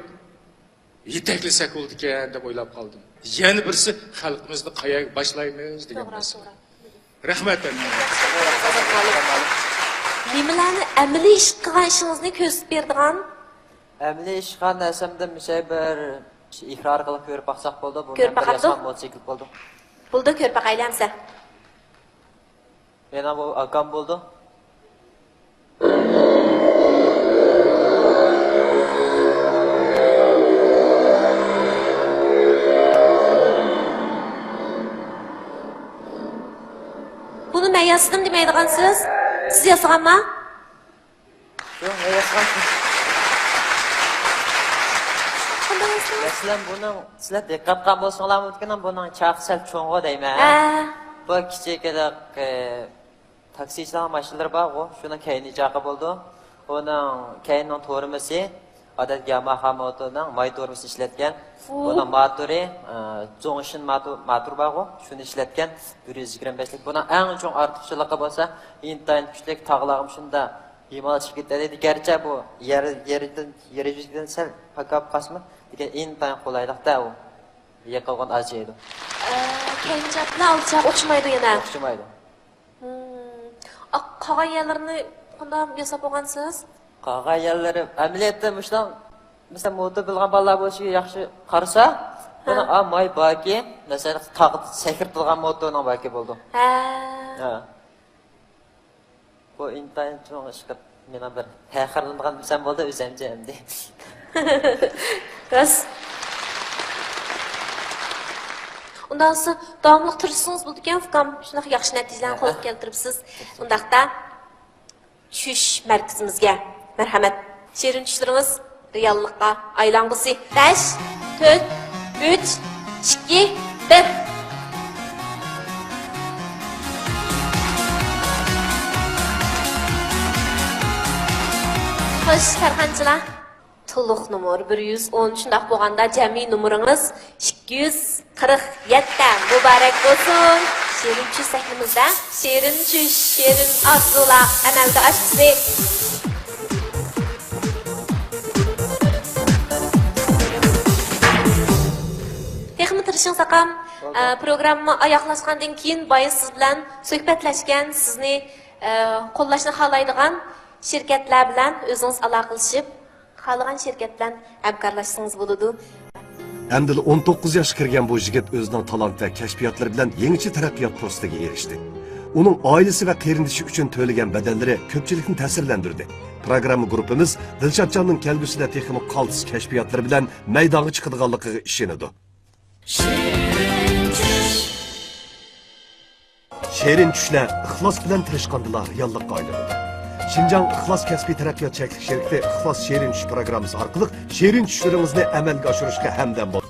يېتەكلىسەك بولىدىكەن دەپ ئويلاپ قالدىم. يەنە بىرسى، خەلقىمىزنى قەيەرگە باشلايمىز دېگەن توغرا، مەسىلە. توغرا. رەھمەت. نېمىلەرنى ئەمەلىي ئىش قىلغان ئىشىڭىزنى كۆرسىتىپ بېرىدىغان؟ ئەمەلىي ئىش قىلغان نەرسەمدە مۇشۇ بىر ئىقرار قىلىپ كۆرۈپ باقساق بولىدۇ. بۇ كۆرۈپ مەن بىر باقامدۇ؟ ياسىغان موتوسىكلىت بولدى. بولدى، كۆرۈپ باقايلى ئەمسە. مېنىڭ بۇ ئاكام بولىدۇ. بۇنى مەن ياسىدىم دېمەيدىغانسىز؟ سىز ياسىغانما؟ ياق، مەن ياسىغان. قانداق ياسىدىڭىز؟ مەسىلەن، بۇنىڭ، سىلەر دىققەت قىلغان بولسىڭلار مۇمكىن، بۇنىڭ چاقى سەل چوڭغۇ دەيمەن. ھە. بۇ كىچىك ھېلىقى، ئە، تاكسىچىلارنىڭ ماشىنىلىرى بارغۇ، شۇنىڭ كەينى چاقى بولىدۇ. ئۇنىڭ كەينىنىڭ تورمىسى، ئادەتتىكى ياماھا موتورنىڭ ماي تورمىسىنى ئىشلەتكەن. ئۇ. بۇنىڭ ماتورى، ئە، زوڭشىن ماتو-، ماتور بارغۇ، شۇنى ئىشلەتكەن. بىر يۈز يىگىرمە بەشلىك. بۇنىڭ ئەڭ چوڭ ئارتۇقچىلىقى بولسا، ئىنتايىن كۈچلۈك تاغلارغا شۇنداق ھىمايە چىقىپ كېتەلەيدۇ. گەرچە بۇ يەر، يېرىدىن، يېرى يۈزىدىن سەل پاكاپ قالسىمۇ، لېكىن ئىنتايىن قولايلىق-دە ئۇ. يىقىلغان ئاجىيىدۇ. ئە، كەينى چاقى بىلەن ئالدى چاقى ئوخشىمايدۇ يەنە. ئوخشىمايدۇ. ھىم. ئا، قالغان يەرلىرىنى قانداق ياساپ بولغانسىز؟ قالغان يەرلىرى ئەمەلىيەتتە مۇشۇنىڭ، مەسىلەن، موتور بىلغان بالىلار بولۇشىغا ياخشى قارىسا، ھە. بۇنىڭ ئا، ماي باركى، مەسىلەن، تاغ سەكرىتىلغان موتورنىڭ باركى بولىدۇ. ھە. ھە. بۇ ئىنتايىن چوڭ ئىش قىلىپ، مېنىڭ بىر پەخىرلىنىدىغان نېمەم بولدى، ئۆزۈمچە ئەمدى. راست. ئۇنداق بولسا، داۋاملىق تىرىشسىڭىز بولىدىكەن، ئۇكام. شۇنداق ياخشى نەتىجىلەرنى ھە. قولغا كەلتۈرۈپسىز. ئۇنداقتا، چۈش مەركىزىمىزگە مەرھەمەت. شېرىن چۈشلىرىڭىز رېئاللىققا ئايلانغۇسى. بەش، تۆت، ئۈچ، ئىككى، دەپ. خوش، كارخانىچىلار. تولۇق نومۇر بىر يۈز ئون، شۇنداق بولغاندا جەمئىي نومۇرىڭىز ئىككى يۈز قىرىق يەتتە. مۇبارەك بولسۇن! شېرىن چۈش سەھنىمىزدە. شېرىن چۈش، شېرىن ئارزۇلار ئەمەلگە ئاشقۇسى. تېخىمۇ تىرىشىڭ، ساقام. ئە، پروگرامما ئاياغلاشقاندىن كېيىن بايا سىز بىلەن سۆھبەتلەشكەن، سىزنى، ئە، قوللاشنى خالايدىغان شىركەتلەر بىلەن ئۆزىڭىز ئالاقىلىشىپ، خالىغان شىركەت بىلەن ھەمكارلاشسىڭىز بولىدۇ. ئەمدىلا ئون توققۇز ياشقا كىرگەن بۇ يىگىت ئۆزىنىڭ تالانت ۋە كەشپىياتلىرى بىلەن يېڭىچە تەرەققىيات پۇرسىتىگە ئېرىشتى. ئۇنىڭ ئائىلىسى ۋە قېرىندىشى ئۈچۈن تۆلىگەن بەدەللىرى كۆپچىلىكنى تەسىرلەندۈردى. پروگرامما گۇرۇپپىمىز دىلشاتجاننىڭ كەلگۈسىدە تېخىمۇ قالتىس كەشپىياتلىرى بىلەن مەيدانغا چىقىدىغانلىقىغا ئىشىنىدۇ. شېرىن چۈشلەر ئىخلاس بىلەن تىرىشقاندىلا رېئاللىققا ئايلىنىدۇ. شىنجاڭ ئىخلاس كەسپىي تەرەققىيات چەكلىك شىركىتى ئىخلاس شېرىن چۈش پروگراممىسى ئارقىلىق شېرىن چۈشلىرىڭىزنى ئەمەلگە ئاشۇرۇشقا ھەمدەم بولىدۇ.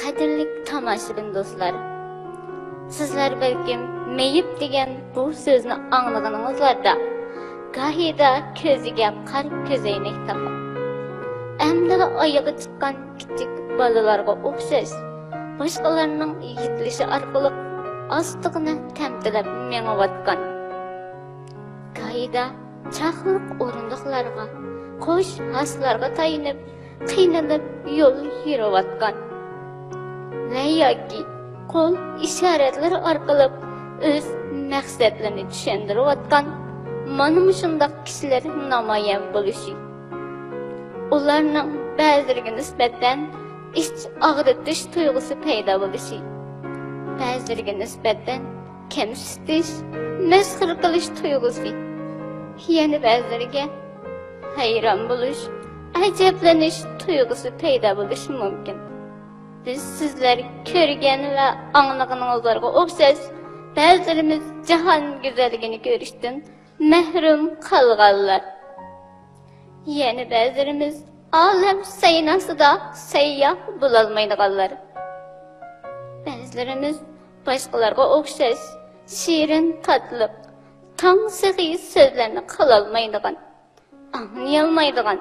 قەدىرلىك تاماشىبىن دوستلار، سىزلەر بەلكىم مېيىپ دېگەن بۇ سۆزنى ئاڭلىغىنىڭىزلاردا، گاھىدا كۆزىگە قارا كۆزەينەك تاقاپ، ئەمدىلا ئايىغى چىققان كىچىك بالىلارغا ئوخشاش، باشقىلارنىڭ يېتىلىشى ئارقىلىق ئاستىغىنە تەمتىلەپ مېڭىۋاتقان، گاھىدا چاقلىق ئورۇندۇقلارغا، قوش ھاسىلارغا تايىنىپ، قىينىلىپ يول يۈرۈۋاتقان ۋە ياكى قول ئىشارەتلىرى ئارقىلىق ئۆز مەقسەتلىرىنى چۈشەندۈرۈۋاتقان مانا مۇشۇنداق كىشىلەر نامايان بولۇشى، ئۇلارنىڭ بەزىلىرىگە نىسبەتەن ئىچ ئاغرىتىش تۇيغۇسى پەيدا بولۇشى، بەزىلىرىگە نىسبەتەن كەمسىتىش، مەسخىرە قىلىش تۇيغۇسى، يەنە بەزىلىرىگە ھەيران بولۇش، ئەجەبلىنىش تۇيغۇسى پەيدا بولۇشى مۇمكىن. بىز سىزلەر كۆرگەن ۋە ئاڭلىغىنىڭىزلارغا ئوخشاش، بەزىلىرىمىز جاھان گۈزەللىكىنى كۆرۈشتىن مەھرۇم قالغانلار. يەنە بەزىلىرىمىز ئالەم سەيناسىدا سەيياھ بولالمايدىغانلار. بەزىلىرىمىز باشقىلارغا ئوخشاش شېرىن تاتلىق، تاڭ سېخى سۆزلەرنى قىلالمايدىغان، ئاڭلىيالمايدىغان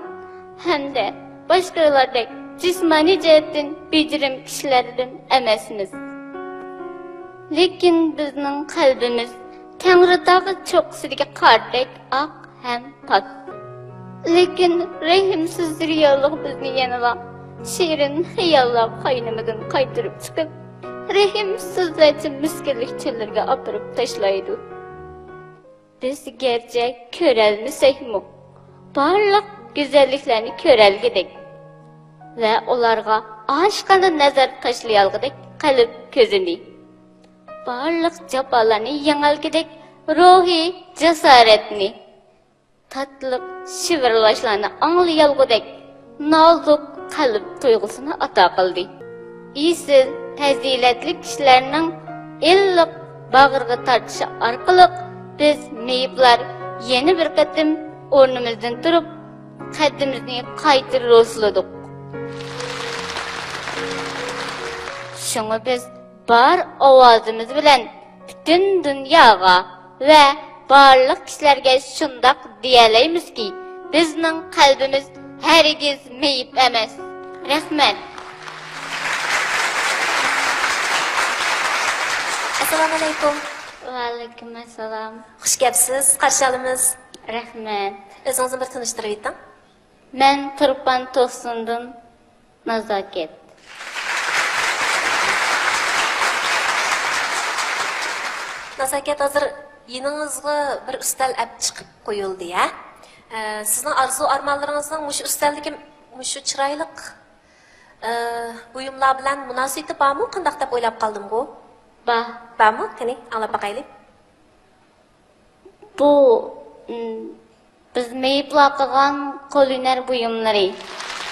ھەمدە باشقىلاردەك جىسمانىي جەھەتتىن بېجىرىم كىشىلەردىن ئەمەسمىز. لېكىن بىزنىڭ قەلبىمىز تەڭرىتاغ چوققىسىدىكى قاردەك ئاق ھەم پاك. لېكىن رەھىمسىز رېئاللىق بىزنى يەنىلا شېرىن خىياللار قاينىمىدىن قايتۇرۇپ چىقىپ، رەھىمسىزلەرچە مىسكىنلىك چۆللىرىگە ئاپىرىپ تاشلايدۇ. بىز گەرچە كۆرەلمىسەكمۇ، بارلىق گۈزەللىكلەرنى كۆرەلىگۈدەك ۋە ئۇلارغا ئاشىقانە نەزەر تاشلىيالىغۇدەك قەلب كۆزىنى، بارلىق جاپالارنى يېڭەلىگۈدەك روھىي جاسارەتنى، تاتلىق شىۋىرلاشلارنى ئاڭلىيالىغۇدەك نازۇك قەلب تۇيغۇسىنى ئاتا قىلدى. ئېسىل پەزىلەتلىك كىشىلەرنىڭ ئىللىق باغرىغا تارتىشى ئارقىلىق بىز مېيىپلار يەنە بىر قېتىم ئورنىمىزدىن تۇرۇپ، قەددىمىزنى قايتا رۇسلىدۇق. شۇڭا بىز بار ئاۋازىمىز بىلەن پۈتۈن دۇنياغا ۋە بارلىق كىشىلەرگە شۇنداق دېيەلەيمىزكى، بىزنىڭ قەلبىمىز ھەرگىز مېيىپ ئەمەس. رەھمەت. ئەسسالامۇئەلەيكۇم. ۋەئەلەيكۇم ئەسسالام. خۇش كەپسىز، قارشى ئالىمىز. رەھمەت. ئۆزىڭىزنى بىر تونۇشتۇرۇۋېتىڭ. مەن تۇرپان توقسۇندىن نازاكەت. نازاكەت، ھازىر يېنىڭىزغا بىر ئۈستەل ئەپ چىقىپ قويۇلدى، ھە؟ ئە، سىزنىڭ ئارزۇ ئارمانلىرىڭىزنىڭ مۇشۇ ئۈستەلدىكى مۇشۇ چىرايلىق، ئە، بۇيۇملار بىلەن مۇناسىۋىتى بارمۇ؟ قانداق دەپ ئويلاپ قالدىمغۇ؟ بار. بارمۇ؟ قېنى، ئاڭلاپ باقايلى. بۇ، م، بىز مېيىپلار قىلغان قول ھۈنەر بۇيۇملىرى.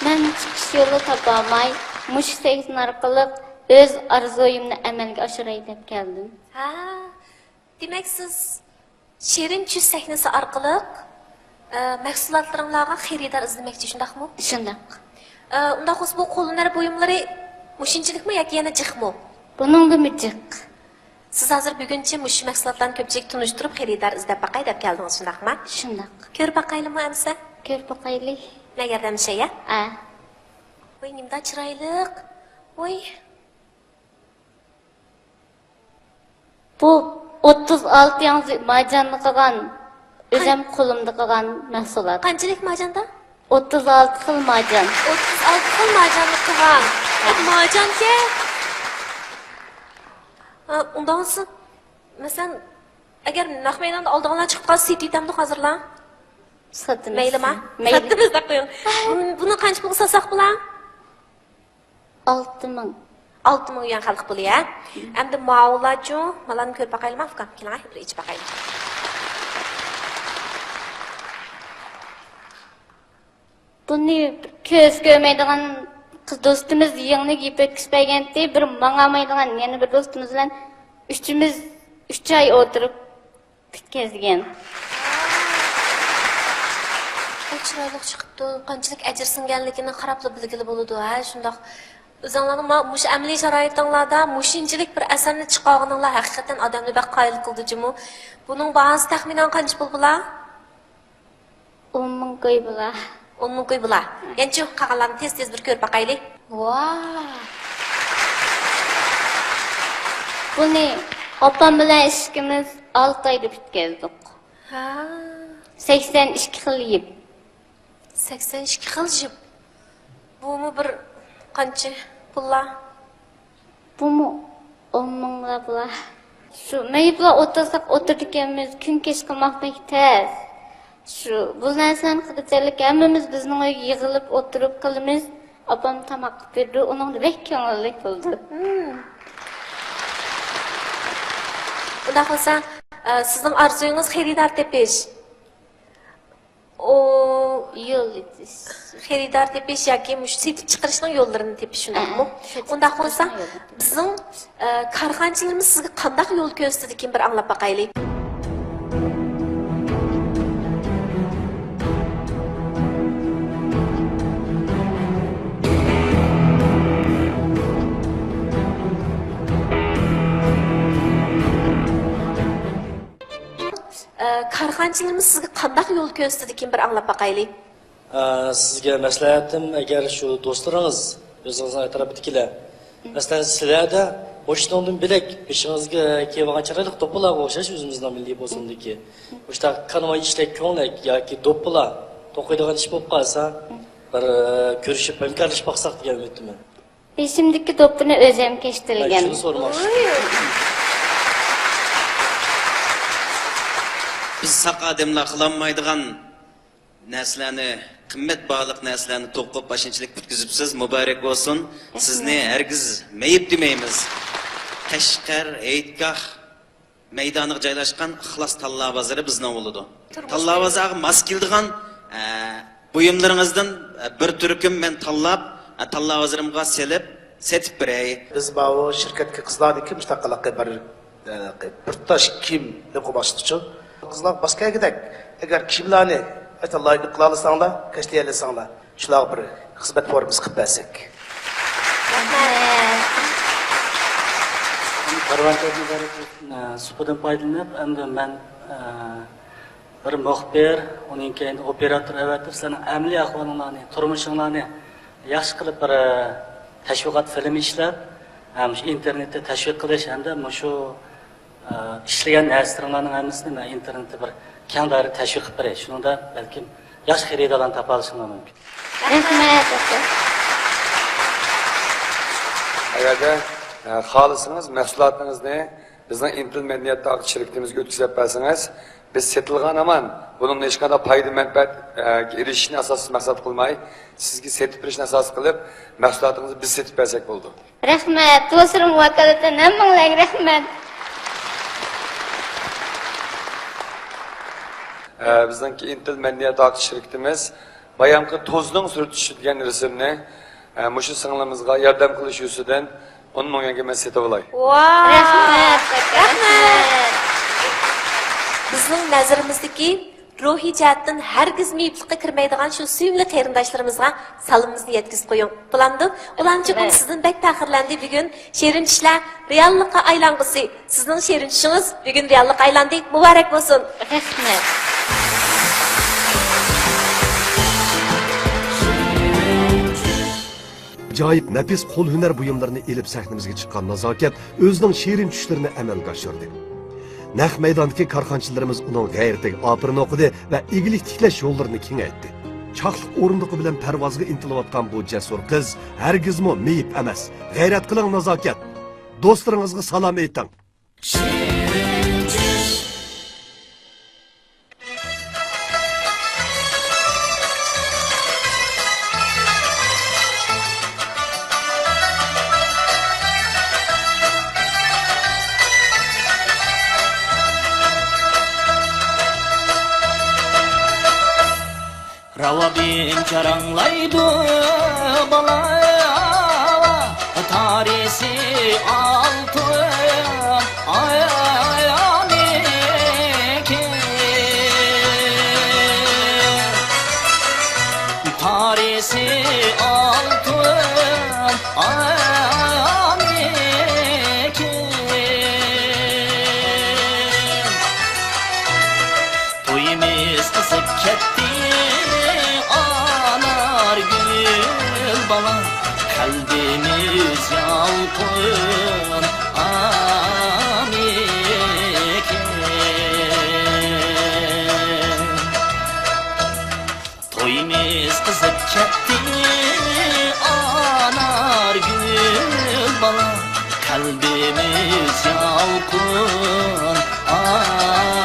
مەن چىقىش يولى تاپالماي، مۇشۇ سەھنە ئارقىلىق ئۆز ئارزۇيۇمنى ئەمەلگە ئاشۇراي دەپ كەلدىم. ھە، دېمەك، سىز شېرىن چۈش سەھنىسى ئارقىلىق، ئە، مەھسۇلاتلىرىڭلارغا خېرىدار ئىزدىمەكچى، شۇنداقمۇ؟ شۇنداق. ئە، ئۇنداق بولسا، بۇ قول ھۈنەر بۇيۇملىرى مۇشۇنچىلىكمۇ ياكى يەنە جىقمۇ؟ بۇنىڭدىنمۇ جىق. سىز ھازىر بۈگۈنچە مۇشۇ مەھسۇلاتلارنى كۆپچىلىككە تونۇشتۇرۇپ، خېرىدار ئىزدەپ باقاي دەپ كەلدىڭىز، شۇنداقمۇ؟ شۇنداق. كۆرۈپ باقايلىمۇ ئەمسە؟ كۆرۈپ باقايلى. مەن ياردەملىشەي، يا؟ ئە. ۋاي، نېمىدا چىرايلىق. ۋاي. بۇ ئوتتۇز ئالتە ياڭزى مارجاننى قىلغان، ئۆزۈم قولۇمدا قىلغان مەھسۇلات. قانچىلىك مارجاندا؟ ئوتتۇز ئالتە خىل مارجان. ئوتتۇز ئالتە خىل مارجاننى قىلغان. ھە. مارجانكەن. ھە، ئۇنداق بولسا، مەسىلەن، ئەگەر نەق مەيداندا ئالىدىغانلار چىقىپ قالسا، سېتىۋېتەمدۇق ھازىرلا؟ ساتىمىز. مەيلىما؟ مەيلى. ساتىمىز دەپ قويۇڭ. بۇنى، بۇنى قانچە پۇلغا ساتساق بولا؟ ئالتە مىڭ. ئالتە مىڭ يۈەن خەلق پۇلى، ھە؟ ئەمدى ماۋۇلارچۇ، مالارنى كۆرۈپ باقايلىما، ئۇكام؟ كېلىڭە، بىر ئېچىپ باقايلى. بۇنى كۆز كۆرمەيدىغان قىز دوستىمىز يېڭىنى يېپىپ ئۆتكۈزۈپ بەرگەنتى، بىر ماڭالمايدىغان يەنە بىر دوستىمىز بىلەن ئۈچىمىز ئۈچ ئاي ئولتۇرۇپ پۈتكۈزگەن. بەك چىرايلىق چىقىپتۇ. قانچىلىك ئەجىر سىڭگەنلىكىنى قاراپلا بىلگىلى بولىدۇ، ھە، شۇنداق. ئۆزۈڭلارنىڭ ما-، مۇشۇ ئەمەلىي شارائىتىڭلاردا مۇشۇنچىلىك بىر ئەسەرنى چىقارغىنىڭلار ھەقىقەتەن ئادەمنى بەك قايىل قىلىدۇ جۇمۇ. بۇنىڭ باھاسى تەخمىنەن قانچە پۇل بولا؟ ئون مىڭ كوي بولا. ئون مىڭ كوي بولا. يەنچۇ، قالغانلارنى تېز-تېز بىر كۆرۈپ باقايلى. ۋاي! بۇنى ئاپام بىلەن ئىككىمىز ئالتە ئايدا پۈتكۈزدۇق. ھا. سەكسەن ئىككى خىل يىپ. سەكسەن ئىككى خىل يىپ. بۇمۇ بىر قانچە پۇللا؟ بۇمۇ ئون مىڭلا بولا. شۇ مېيىپلا ئولتۇرساق ئولتۇرىدىكەنمىز، كۈن كەچ قىلماق بەك تەس. شۇ، بۇ نەرسىلەرنى قىلغۇچىلىك ھەممىمىز بىزنىڭ ئۆيگە يىغىلىپ ئولتۇرۇپ قىلىمىز. ئاپام تاماق قىلىپ بېرىدۇ، ئۇنىڭدا بەك كۆڭۈللۈك بولىدۇ. مم. ئۇنداق بولسا، ئە، سىزنىڭ ئارزۇيىڭىز خېرىدار تېپىش. ئۇ يول ئېتىش. خېرىدار تېپىش ياكى مۇشۇ سېتىپ چىقىرىشنىڭ يوللىرىنى تېپىش، شۇنداقمۇ؟ ئۇنداق بولسا، بىزنىڭ، ئە، كارخانىچىلىرىمىز سىزگە قانداق يول كۆرسىتىدىكىن، بىر ئاڭلاپ باقايلى. ئە، كارخانىچىلىرىمىز سىزگە قانداق يول كۆرسىتىدىكىن، بىر ئاڭلاپ باقايلى. ئە، سىزگە مەسلىھەتىم، ئەگەر شۇ دوستلىرىڭىز، ئۆزىڭىزنىڭ ئەتراپىدىكىلەر، مەسىلەن، سىلەردە مۇشۇنىڭدىن بۆلەك بېشىڭىزگە كىيىۋالغان چىرايلىق دوپپىلارغا ئوخشاش، ئۆزىمىزنىڭ مىللىي بولسۇندىكى، مۇشۇنداق كانۋاي ئىشلەك كۆڭلەك ياكى دوپپىلار توقۇيدىغان ئىش بولۇپ قالسا، بىر، ئە، كۆرۈشۈپ ھەمكارلىشىپ باقساق دېگەن ئۈمىدتىمەن. بېشىمدىكى دوپپىنى ئۆزۈم كەشتىلىگەن. شۇنى سورىماقچى. بىز ساق ئادەملەر قىلالمايدىغان نەرسىلەرنى، قىممەت باھالىق نەرسىلەرنى توقۇپ، ئاشۇنچىلىك پۈتكۈزۈپسىز. مۇبارەك بولسۇن. سىزنى ھەرگىز مەيىپ دېمەيمىز. قەشقەر ھېيتگاھ مەيدانىغا جايلاشقان ئىخلاس تاللا بازىرى بىزنىڭ بولىدۇ. تاللا بازارغا ماس كېلىدىغان، ئە، بۇيۇملىرىڭىزدىن، ئە، بىر تۈركۈم مەن تاللاپ، ئە، تاللا بازىرىمغا سېلىپ، سېتىپ بېرەي. بىز ماۋۇ شىركەتكە قىزلارنىڭكى مۇشۇنداق قىلىقى بىر، ئە، بىر تاش كىيىم نېمە قىلماقچىدۇچۇ؟ قىزلار باش كەلگۈدەك، ئەگەر كىيىملەرنى لايىق قىلالىساڭلار، كەشتىيەلىسەڭلار، شۇلارغا بىر خىزمەت فورمىسى قىلىپ بەرسەك. رەھمەت. كارۋان سۈپىدىن پايدىلىنىپ، ئەمدى مەن، ئە، بىر مۇخبىر، ئۇنىڭ كەينىدە ئوپېراتور ئەۋەتىپ، سىلەرنىڭ ئەمەلىي ئەھۋالىڭلارنى، تۇرمۇشۇڭلارنى ياخشى قىلىپ بىر، ئە، تەشۋىقات فىلىمى ئىشلەپ، ھەم شۇ ئىنتېرنېتتا تەشۋىق قىلىش ھەمدە مۇشۇ ئىشلىگەن نەرسىلىرىڭلارنىڭ ھەممىسىنى مەن ئىنتېرنېتتا بىر كەڭ دائىرىدە تەشۋىق قىلىپ بېرەي. شۇنىڭدا بەلكىم ياخشى خېرىدارلارنى تاپالىشىڭلار مۇمكىن. رەھمەت، ئاكا. ئەگەردە، ئە، خالىسىڭىز، مەھسۇلاتىڭىزنى بىزنىڭ ئىنتېل مەدەنىيەت تارقىتىش شىركىتىمىزگە ئۆتكۈزۈپ بەرسىڭىز، بىز سېتىلغان ھامان بۇنىڭدىن ھېچقانداق پايدا مەنپەئەتكە ئېرىشىشنى ئاساسىي مەقسەت قىلماي، سىزگە سېتىپ بېرىشنى ئاساس قىلىپ، مەھسۇلاتىڭىزنى بىز سېتىپ بەرسەك بولىدۇ. رەھمەت، دوستلىرىم ۋاكالىتەن ھەممىڭلارغا رەھمەت. ئە، بىزنىڭكى ئىنتېل مەدەنىيەت تارقىتىش شىركىتىمىز بايامقى توزنىڭ سۈرتۈشى دېگەن رەسىمنى، ئە، مۇشۇ سىڭلىمىزغا ياردەم قىلىش يۈزىسىدىن ئون مىڭ يۈەنگە مەن سېتىۋالاي. ۋاي! رەھمەت، رەھمەت. بىزنىڭ نەزىرىمىزدىكى روھىي جەھەتتىن ھەرگىز مېيىپلىققا كىرمەيدىغان شۇ سۆيۈملۈك قېرىنداشلىرىمىزغا سالىمىمىزنى يەتكۈزۈپ قويۇڭ. بولامدۇ؟ ئۇلارنىڭ چوقۇم سىزدىن بەك پەخىرلەندى بۈگۈن. شېرىن چۈشلەر رېئاللىققا ئايلانغۇسى. سىزنىڭ شېرىن چۈشىڭىز بۈگۈن رېئاللىققا ئايلاندى. مۇبارەك بولسۇن! رەھمەت. ئاجايىپ نەپىس قول ھۈنەر بۇيۇملىرىنى ئېلىپ سەھنىمىزگە چىققان نازاكەت ئۆزىنىڭ شېرىن چۈشلىرىنى ئەمەلگە ئاشۇردى. نەق مەيداندىكى كارخانىچىلىرىمىز ئۇنىڭ غەيرىتىگە ئاپىرىن ئوقۇدى ۋە ئىگىلىك تىكلەش يوللىرىنى كېڭەيتتى. چاقلىق ئورۇندۇقى بىلەن پەرۋازغا ئىنتىلىۋاتقان بۇ جەسۇر قىز ھەرگىزمۇ مېيىپ ئەمەس. غەيرەت قىلىڭ، نازاكەت! دوستلىرىڭىزغا سالام ئېيتىڭ! راۋابىم جاراڭلايدۇ بالا، تارىسى ئالتۇن ئايانىكى. تارىسى ئالتۇن ئايانىكى. تويىمىز قىزىپ كەتتى ئانارگۈل بالا، قەلبىمىز يالقۇن ئانىكى. تويىمىز قىزىپ كەتتى ئانارگۈل بالا، قەلبىمىز يالقۇن ئانىكى.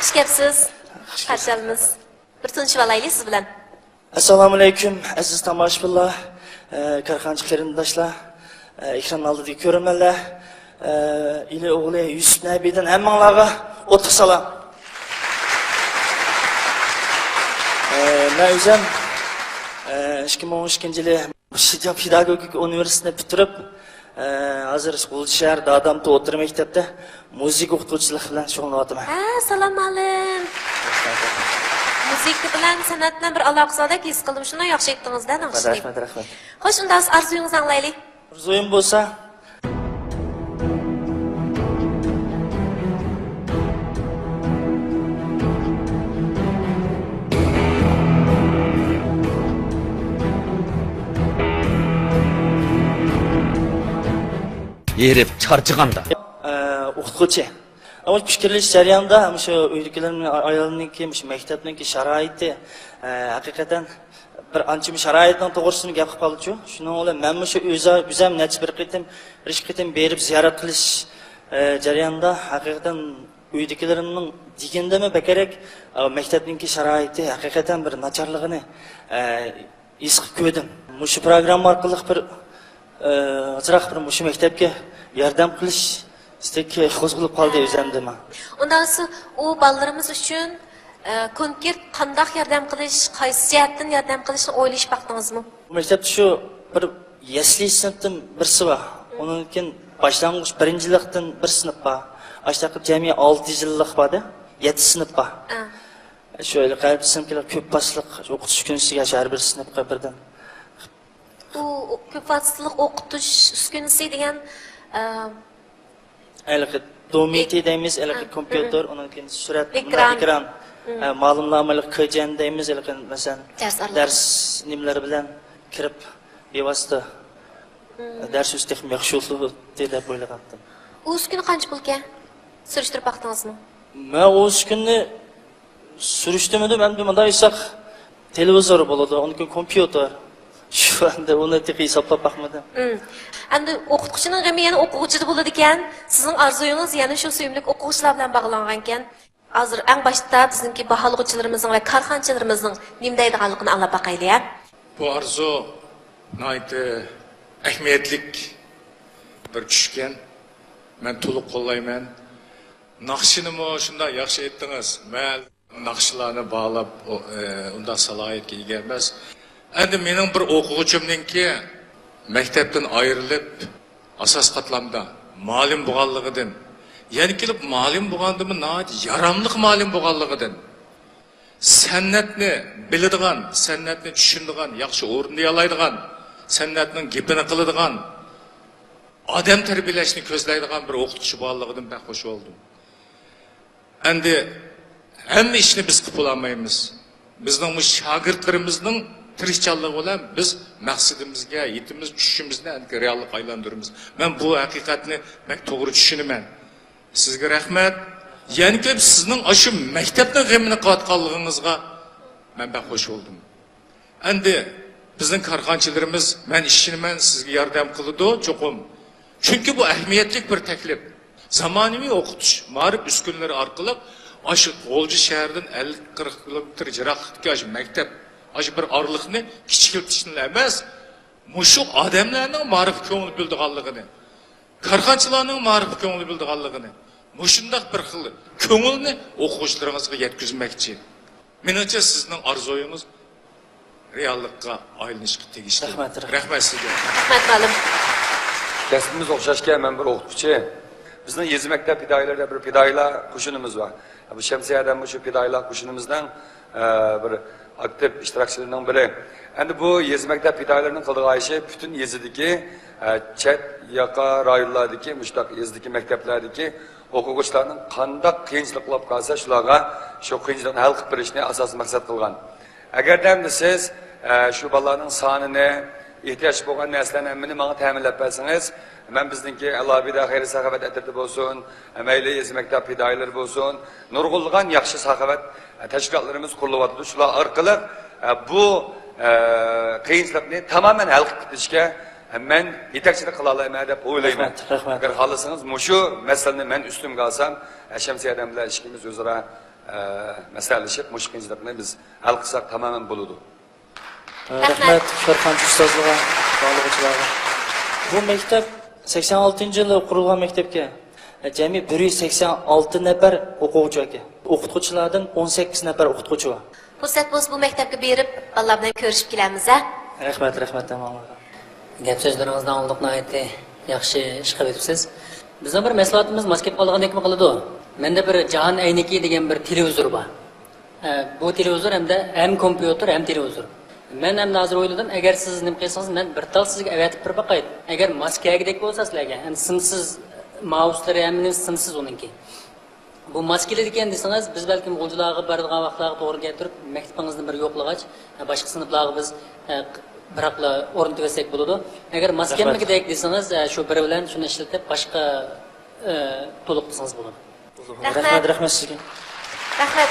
خۇش كەپسىز. قارشى ئالىمىز. بىر تونۇشۇپ ئالايلى سىز بىلەن. ئەسسالامۇئەلەيكۇم، ئەزىز تاماشىبىنلار، ئە، كارخانىچى قېرىنداشلار، ئە، ئېكران ئالدىدىكى كۆرۈرمەنلەر، ئە، ئىلى ئوغلى يۈسۈپ نەبىدىن ھەممىڭلارغا ئوتلۇق سالام. ئە، مەن ئۆزۈم، ئە، ئىككى مىڭ ئون ئىككىنچى يىلى شىنجاڭ پېداگوگىكا ئۇنىۋېرسىتېتىنى پۈتتۈرۈپ، ئە، ھازىر غۇلجا شەھەر دادامتۇ ئوتتۇرا مەكتەپتە مۇزىكا ئوقۇتقۇچىلىق بىلەن شۇغۇللىنىۋاتىمەن. ھە، سالام مۇئەللىم. مۇزىكا بىلەن، سەنئەت بىلەن بىر ئالاقىسى باردەك ھېس قىلدىم. شۇنداق ياخشى ئېيتتىڭىز-دە ناخشىنى. رەھمەت، رەھمەت. خوش، ئۇنداق بولسا ئارزۇيىڭىزنى ئاڭلايلى. ئارزۇيۇم بولسا، ھېرىپ چارچىغاندا. ئە، ئوقۇتقۇچى. ئەمما پىكىرلىشىش جەريانىدا، مۇشۇ ئۆيدىكىلەرنىڭ، ئايالنىڭكى، مۇشۇ مەكتەپنىڭكى شارائىتى، ئە، ھەقىقەتەن بىر ئانچە شارائىتنىڭ توغرىسىدا گەپ قىلىپ قالدىچۇ. شۇنىڭ بىلەن مەنمۇ شۇ ئۆزا-، ئۆزەم نەچچە بىر قېتىم، بىر ئىككى قېتىم بېرىپ زىيارەت قىلىش، ئە، جەريانىدا ھەقىقەتەن ئۆيدىكىلىرىمنىڭ دېگىنىدىنمۇ بەكرەك، ئە، مەكتەپنىڭكى شارائىتى ھەقىقەتەن بىر ناچارلىقىنى، ئە، ھېس قىلىپ كۆردۈم. مۇشۇ پروگرامما ئارقىلىق بىر، ئە، ئازراق بىر مۇشۇ مەكتەپكە ياردەم قىلىش ئىستەك قوزغىلىپ قالدى ئۆزۈمدىمۇ. ئۇنداق بولسا، ئۇ بالىلىرىمىز ئۈچۈن، ئە، كونكرېت قانداق ياردەم قىلىش، قايسى جەھەتتىن ياردەم قىلىشنى ئويلىشىپ باقتىڭىزمۇ؟ بۇ مەكتەپتە شۇ بىر يەسلى سىنىپتىن بىرسى بار. ئۇنىڭدىن كېيىن باشلانغۇچ بىرىنچىلىقتىن بىر سىنىپ بار. ئاشۇنداق قىلىپ جەمئىي ئالتە يىللىق بار-دە، يەتتە سىنىپ بار. ئا. شۇ ھېلىقى ھەر بىر سىنىپقا كۆپ پاسلىق ئوقۇتۇش ئۈسكۈنىسىگە، شۇ ھەر بىر سىنىپقا بىردىن. ئۇ كۆپ پاسلىق ئوقۇتۇش ئۈسكۈنىسى دېگەن، ئە، ھېلىقى دومىتى دەيمىز، ھېلىقى ئە، كومپيۇتېر، ئۇنىڭدىن كېيىن سۈرەت، مۇنداق ئېكران. ئېكران. ئە، مۇئەللىملەرمۇ ھېلىقى كېجەن دەيمىز، ھېلىقى مەسىلەن، دەرس ئارقىلىق. دەرس نېمىلىرى بىلەن كىرىپ بىۋاسىتە دەرس ئۆتۈش تېخىمۇ ياخشى بولاتتى دەپ ئويلىغانتىم. ئۇ ئۈسكۈنە قانچە پۇلكەن؟ سۈرۈشتۈرۈپ باقتىڭىزمۇ؟ مەن ئۇ ئۈسكۈنىنى سۈرۈشتۈرمىدىم، ئەمدى مۇنداق دېسەك، تېلېۋىزور بولىدۇ، ئۇنىڭدىن كېيىن كومپيۇتېر، شۇ ئەمدى ئۇنى تېخى ھېسابلاپ باقمىدىم. ئەمدى ئوقۇتقۇچىنىڭ غېمى يەنە ئوقۇغۇچىدا بولىدىكەن. سىزنىڭ ئارزۇيىڭىز يەنە شۇ سۆيۈملۈك ئوقۇغۇچىلار بىلەن باغلانغانكەن. ھازىر ئەڭ باشتا بىزنىڭكى باھالىغۇچىلىرىمىزنىڭ ۋە كارخانىچىلىرىمىزنىڭ نېمە دەيدىغانلىقىنى ئاڭلاپ باقايلى، ھە؟ بۇ ئارزۇ ناھايىتى ئەھمىيەتلىك بىر چۈشكەن. مەن تولۇق قوللايمەن. ناخشىنىمۇ شۇنداق ياخشى ئېيتتىڭىز. مەن ناخشىلارنى باھالاپ، ئۇ، ئە، ئۇنداق سالاھىيەتكە ئىگە ئەمەس. ئەمدى مېنىڭ بىر ئوقۇغۇچىمنىڭكى مەكتەپتىن ئايرىلىپ، ئاساس قاتلامدا مۇئەللىم بولغانلىقىدىن، يەنە كېلىپ مۇئەللىم بولغاندىمۇ ناھايىتى ياراملىق مۇئەللىم بولغانلىقىدىن، سەنئەتنى بىلىدىغان، سەنئەتنى چۈشىنىدىغان، ياخشى ئورۇندىيالايدىغان، سەنئەتنىڭ گېپىنى قىلىدىغان، ئادەم تەربىيەلەشنى كۆزلەيدىغان بىر ئوقۇتقۇچى بولغانلىقىدىن بەك خۇش بولدۇم. ئەمدى ھەممە ئىشنى بىز قىلىپ بولالمايمىز. بىزنىڭ مۇشۇ شاگىرتلىرىمىزنىڭ تىرىشچانلىقى بىلەن بىز مەقسىتىمىزگە يېتىمىز، چۈشىمىزنى ئەنكى رېئاللىققا ئايلاندۇرىمىز. مەن بۇ ھەقىقەتنى بەك توغرا چۈشىنىمەن. سىزگە رەھمەت. يەنە كېلىپ سىزنىڭ ئاشۇ مەكتەپنىڭ غېمىنى قىلىۋاتقانلىقىڭىزغا مەن بەك خۇش بولدۇم. ئەمدى بىزنىڭ كارخانىچىلىرىمىز، مەن ئىشىنىمەن، سىزگە ياردەم قىلىدۇ چوقۇم. چۈنكى بۇ ئەھمىيەتلىك بىر تەكلىپ. زامانىۋى ئوقۇتۇش، مائارىپ ئۈسكۈنىلىرى ئارقىلىق ئاشۇ غۇلجا شەھىرىدىن ئەللىك قىرىق كىلومېتىر يىراقلىقتىكى ئاشۇ مەكتەپ، ئاشۇ بىر ئارىلىقنى كىچىكلىتىشنىلا ئەمەس، مۇشۇ ئادەملەرنىڭ مائارىپقا كۆڭۈل بۆلىدىغانلىقىنى، كارخانىچىلارنىڭ مائارىپقا كۆڭۈل بۆلىدىغانلىقىنى، مۇشۇنداق بىر خىل كۆڭۈلنى ئوقۇغۇچىلىرىڭىزغا يەتكۈزمەكچى. مېنىڭچە، سىزنىڭ ئارزۇيىڭىز رېئاللىققا ئايلىنىشقا تېگىشلىك. رەھمەت، رەھمەت. رەھمەت سىزگە. رەھمەت، مۇئەللىم. كەسپىمىز ئوخشاشكەن، مەن بىر ئوقۇتقۇچى. بىزنىڭ يېزا مەكتەپ پىدائىيلىرى دەپ بىر پىدائىيلار قوشۇنىمىز بار. بۇ شەمسىيە ھەدەممۇ شۇ پىدائىيلار قوشۇنىمىزنىڭ، ئە، بىر ئاكتىپ ئىشتىراكچىلىرىنىڭ بىرى. ئەمدى بۇ يېزا مەكتەپ پىدائىيلىرىنىڭ قىلىدىغان ئىشى پۈتۈن يېزىدىكى، ئە، چەت ياقا رايونلاردىكى، مۇشۇنداق يېزىدىكى مەكتەپلەردىكى ئوقۇغۇچىلارنىڭ قانداق قىيىنچىلىق بولۇپ قالسا، شۇلارغا شۇ قىيىنچىلىقنى ھەل قىلىپ بېرىشنى ئاساسىي مەقسەت قىلغان. ئەگەردە ئەمدى سىز، ئە، شۇ بالىلارنىڭ سانىنى، ئېھتىياج بولغان نەرسىلەرنى ھەممىنى ماڭا تەمىنلەپ بەرسىڭىز، مەن بىزنىڭكى ئالاھىدە خەير-ساخاۋەت ئەترىتى بولسۇن، مەيلى يېزا مەكتەپ پىدائىيلىرى بولسۇن، نۇرغۇنلىغان ياخشى ساخاۋەت، ئە، تەشكىلاتلىرىمىز قۇرۇلۇۋاتىدۇ. شۇلار ئارقىلىق، ئە، بۇ، ئە، قىيىنچىلىقنى تامامەن ھەل قىلىپ كېتىشكە، ئە، مەن يېتەكچىلىك قىلالايمەن دەپ ئويلايمەن. رەھمەت، رەھمەت. ئەگەر خالىسىڭىز، مۇشۇ مەسىلىنى مەن ئۈستۈمگە ئالسام، ئە، شەمسىيە ھەدەم بىلەن ئىككىمىز ئۆزئارا، ئە، مەسلىھەتلىشىپ، مۇشۇ قىيىنچىلىقنى بىز ھەل قىلساق تامامەن بولىدۇ. رەھمەت. رەھمەت شارخانچى ئۇستازلىرىغا، باھالىغۇچىلارغا. بۇ مەكتەپ سەكسەن ئالتىنچى يىلى قۇرۇلغان مەكتەپكەن. جەمئىي بىر يۈز سەكسەن ئالتە نەپەر ئوقۇغۇچى ئىكەن. ئوقۇتقۇچىلاردىن ئون سەككىز نەپەر ئوقۇتقۇچى بار. پۇرسەت بولسا بۇ مەكتەپكە بېرىپ، بالىلار بىلەن كۆرۈشۈپ كېلەرمىز، ھە؟ رەھمەت، رەھمەت، تامام. گەپ سۆزلىرىڭىزنى ئاڭلىدۇق، ناھايىتى ياخشى ئىش قىلىۋېتىپسىز. بىزنىڭ بىر مەھسۇلاتىمىز ماس كېلىپ قالىدىغاندەكمۇ قىلىدۇ. مەندە بىر جاھان ئەينىكى دېگەن بىر تېلېۋىزور بار. ئە، بۇ تېلېۋىزور ھەمدە ھەم كومپيۇتېر، ھەم تېلېۋىزور. مەن ئەمدى ھازىر ئويلىدىم، ئەگەر سىز نېمە قىلسىڭىز، مەن بىر تال سىزگە ئەۋەتىپ بېرىپ باقاي. ئەگەر ماس كەلگۈدەك بولسا سىلەرگە، ئەمدى سىمسىز مائۇسلىرى، ھەممىنى سىمسىز ئۇنىڭكى. بۇ ماس كېلىدىكەن دېسىڭىز، بىز بەلكىم غۇلجىلارغا بارىدىغان ۋاقىتلارغا توغرا كەلتۈرۈپ، مەكتىپىڭىزنى بىر يوقلىغاچ، باشقا سىنىپلارغا بىز، ئە، بىراقلا ئورنىتىۋەتسەك بولىدۇ. ئەگەر ماس رەھمەت. كەلمىگۈدەك دېسىڭىز، ئە، شۇ بىرى بىلەن شۇنى ئىشلىتىپ، باشقا، ئە، تولۇقلىسىڭىز بولىدۇ. رەھمەت. رەھمەت، رەھمەت سىزگە. رەھمەت.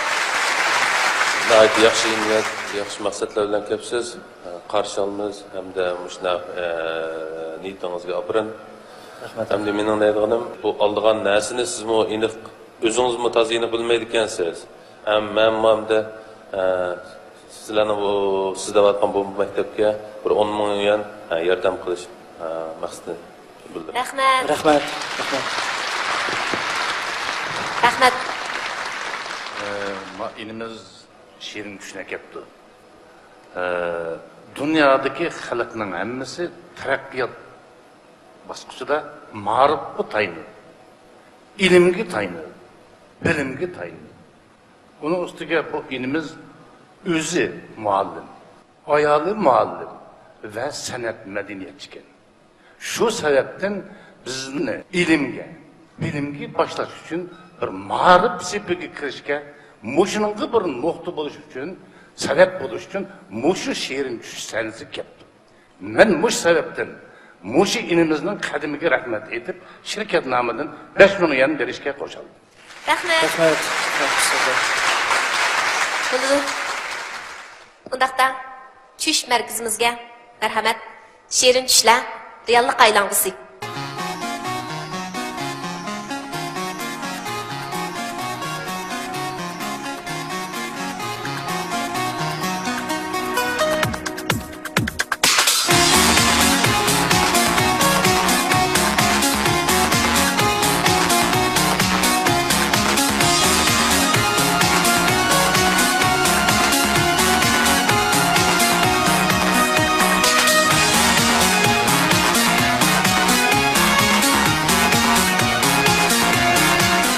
ناھايىتى ياخشى نىيەت، ياخشى مەقسەتلەر بىلەن كەپسىز. قارشى ئالىمىز ھەمدە مۇشۇنداق، ئە، نىيىتىڭىزگە ئاپىرىن. رەھمەت. ئەمدى مېنىڭ دەيدىغىنىم، بۇ ئالىدىغان نەرسىنى سىزمۇ ئېنىق، ئۆزىڭىزمۇ تازا ئېنىق بىلمەيدىكەنسىز. ھەم مەنمۇ ئەمدى، ئە، سىلەرنىڭ بۇ، سىز دەۋاتقان بۇ مەكتەپكە بىر ئون مىڭ يۈەن، ئە، ياردەم قىلىش، ئە، مەقسىتى بىلدۈرۈپ. رەھمەت. رەھمەت. رەھمەت. رەھمەت. ئە، ما-، ئىنىمىز شېرىن چۈشنى ئەكەپتۇ. ئە، دۇنيادىكى خەلقنىڭ ھەممىسى تەرەققىيات باسقۇچىدا مائارىپقا تايىنىدۇ، ئىلىمگە تايىنىدۇ، بىلىمگە تايىنىدۇ. ئۇنىڭ ئۈستىگە بۇ ئىنىمىز ئۆزى مۇئەللىم، ئايالى مۇئەللىم ۋە سەنئەت مەدەنىيەتچى ئىكەن. شۇ سەۋەبتىن بىزنى ئىلىمگە، بىلىمگە باشلاش ئۈچۈن بىر مائارىپ سېپىگە كىرىشكە، مۇشۇنىڭغا بىر نۇقتا بولۇش ئۈچۈن، سەۋەب بولۇش ئۈچۈن مۇشۇ شېرىن چۈش سەھنىسىگە كەپتۇ. مەن مۇشۇ سەۋەبتىن مۇشۇ ئىنىمىزنىڭ قەدىمىگە رەھمەت ئېيتىپ، شىركەت نامىدىن بەش مىڭ يۈەن بېرىشكە قوشۇلدۇم. رەھمەت. رەھمەت. رەھمەت سىزگە. بولىدۇ. ئۇنداقتا چۈش مەركىزىمىزگە. مەرھەمەت. شېرىن چۈشلەر، رېئاللىققا ئايلانغۇسى.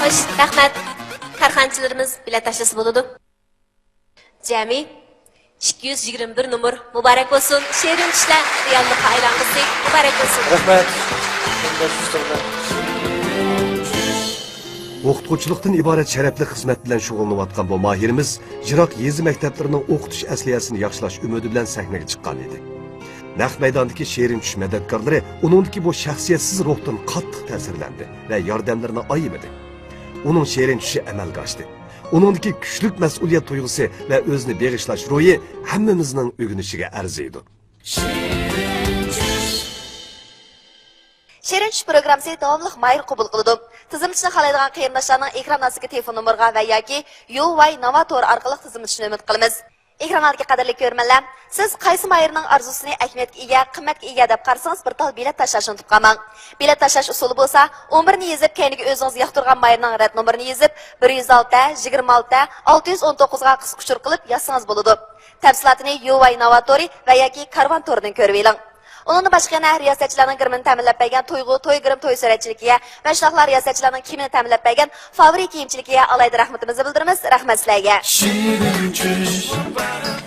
خوش، رەھمەت. كارخانىچىلىرىمىز بېلەت تاشلىسا بولىدۇ. جەمئىي ئىككى يۈز يىگىرمە بىر نومۇر مۇبارەك بولسۇن! شېرىن چۈشلەر رېئاللىققا ئايلانغۇسى مۇبارەك بولسۇن! رەھمەت! ئوقۇتقۇچىلىقتىن ئىبارەت شەرەپلىك خىزمەت بىلەن شۇغۇللىنىۋاتقان بۇ ماھىرىمىز يىراق يېزا مەكتەپلىرىنىڭ ئوقۇتۇش ئەسلىھەسىنى ياخشىلاش ئۈمىدى بىلەن سەھنىگە چىققان ئىدى. نەق مەيداندىكى شېرىن چۈش مەدەتكارلىرى ئۇنىڭدىكى بۇ شەخسىيەتسىز روھتىن قاتتىق تەسىرلەندى ۋە ياردەملىرىنى ئايىمىدى. ئۇنىڭ شېرىن چۈشى ئەمەلگە ئاشتى. ئۇنىڭدىكى كۈچلۈك مەسئۇلىيەت تۇيغۇسى ۋە ئۆزىنى بېغىشلاش روھى ھەممىمىزنىڭ ئۆگىنىشىگە ئەرزىيدۇ. شېرىن چۈش پروگراممىسى داۋاملىق ماھىر قوبۇل قىلىدۇ. تىزىملىتىشنى خالايدىغان قېرىنداشلارنىڭ ئېكران ئاستىدىكى تېلېفون نومۇرىغا ۋە ياكى يو ۋاي ناۋا تورى ئارقىلىق تىزىملىتىشىنى ئۈمىد قىلىمىز. ئېكران ئالدىدىكى قەدىرلىك كۆرۈرمەنلەر، سىز قايسى ماھىرنىڭ ئارزۇسىنى ئەھمىيەتكە ئىگە، قىممەتكە ئىگە دەپ قارىسىڭىز، بىر تال بېلەت تاشلاشنى ئۇنتۇپ قالماڭ. بېلەت تاشلاش ئۇسۇلى بولسا، ئون بىرنى يېزىپ، كەينىگە ئۆزىڭىز ياقتۇرغان ماھىرنىڭ رەت نومۇرىنى يېزىپ، بىر يۈز ئالتە، يىگىرمە ئالتە، ئالتە يۈز ئون توققۇزغا قىسقا ئۇچۇر قىلىپ يازسىڭىز بولىدۇ. تەپسىلاتىنى يو ۋاي ناۋا تورى ۋە ياكى كارۋان تورىدىن كۆرۈۋېلىڭ. ئۇنىڭدىن باشقا يەنە رىياسەتچىلەرنىڭ گىرىمىنى تەمىنلەپ بەرگەن تۇيغۇ، توي گىرىم، توي سۈرەتچىلىكىگە ۋە شۇنداقلا رىياسەتچىلەرنىڭ كىيىمىنى تەمىنلەپ بەرگەن فاۋورى كىيىمچىلىكىگە ئالاھىدە رەھمىتىمىزنى بىلدۈرىمىز. رەھمەت سىلەرگە! شېرىن چۈش.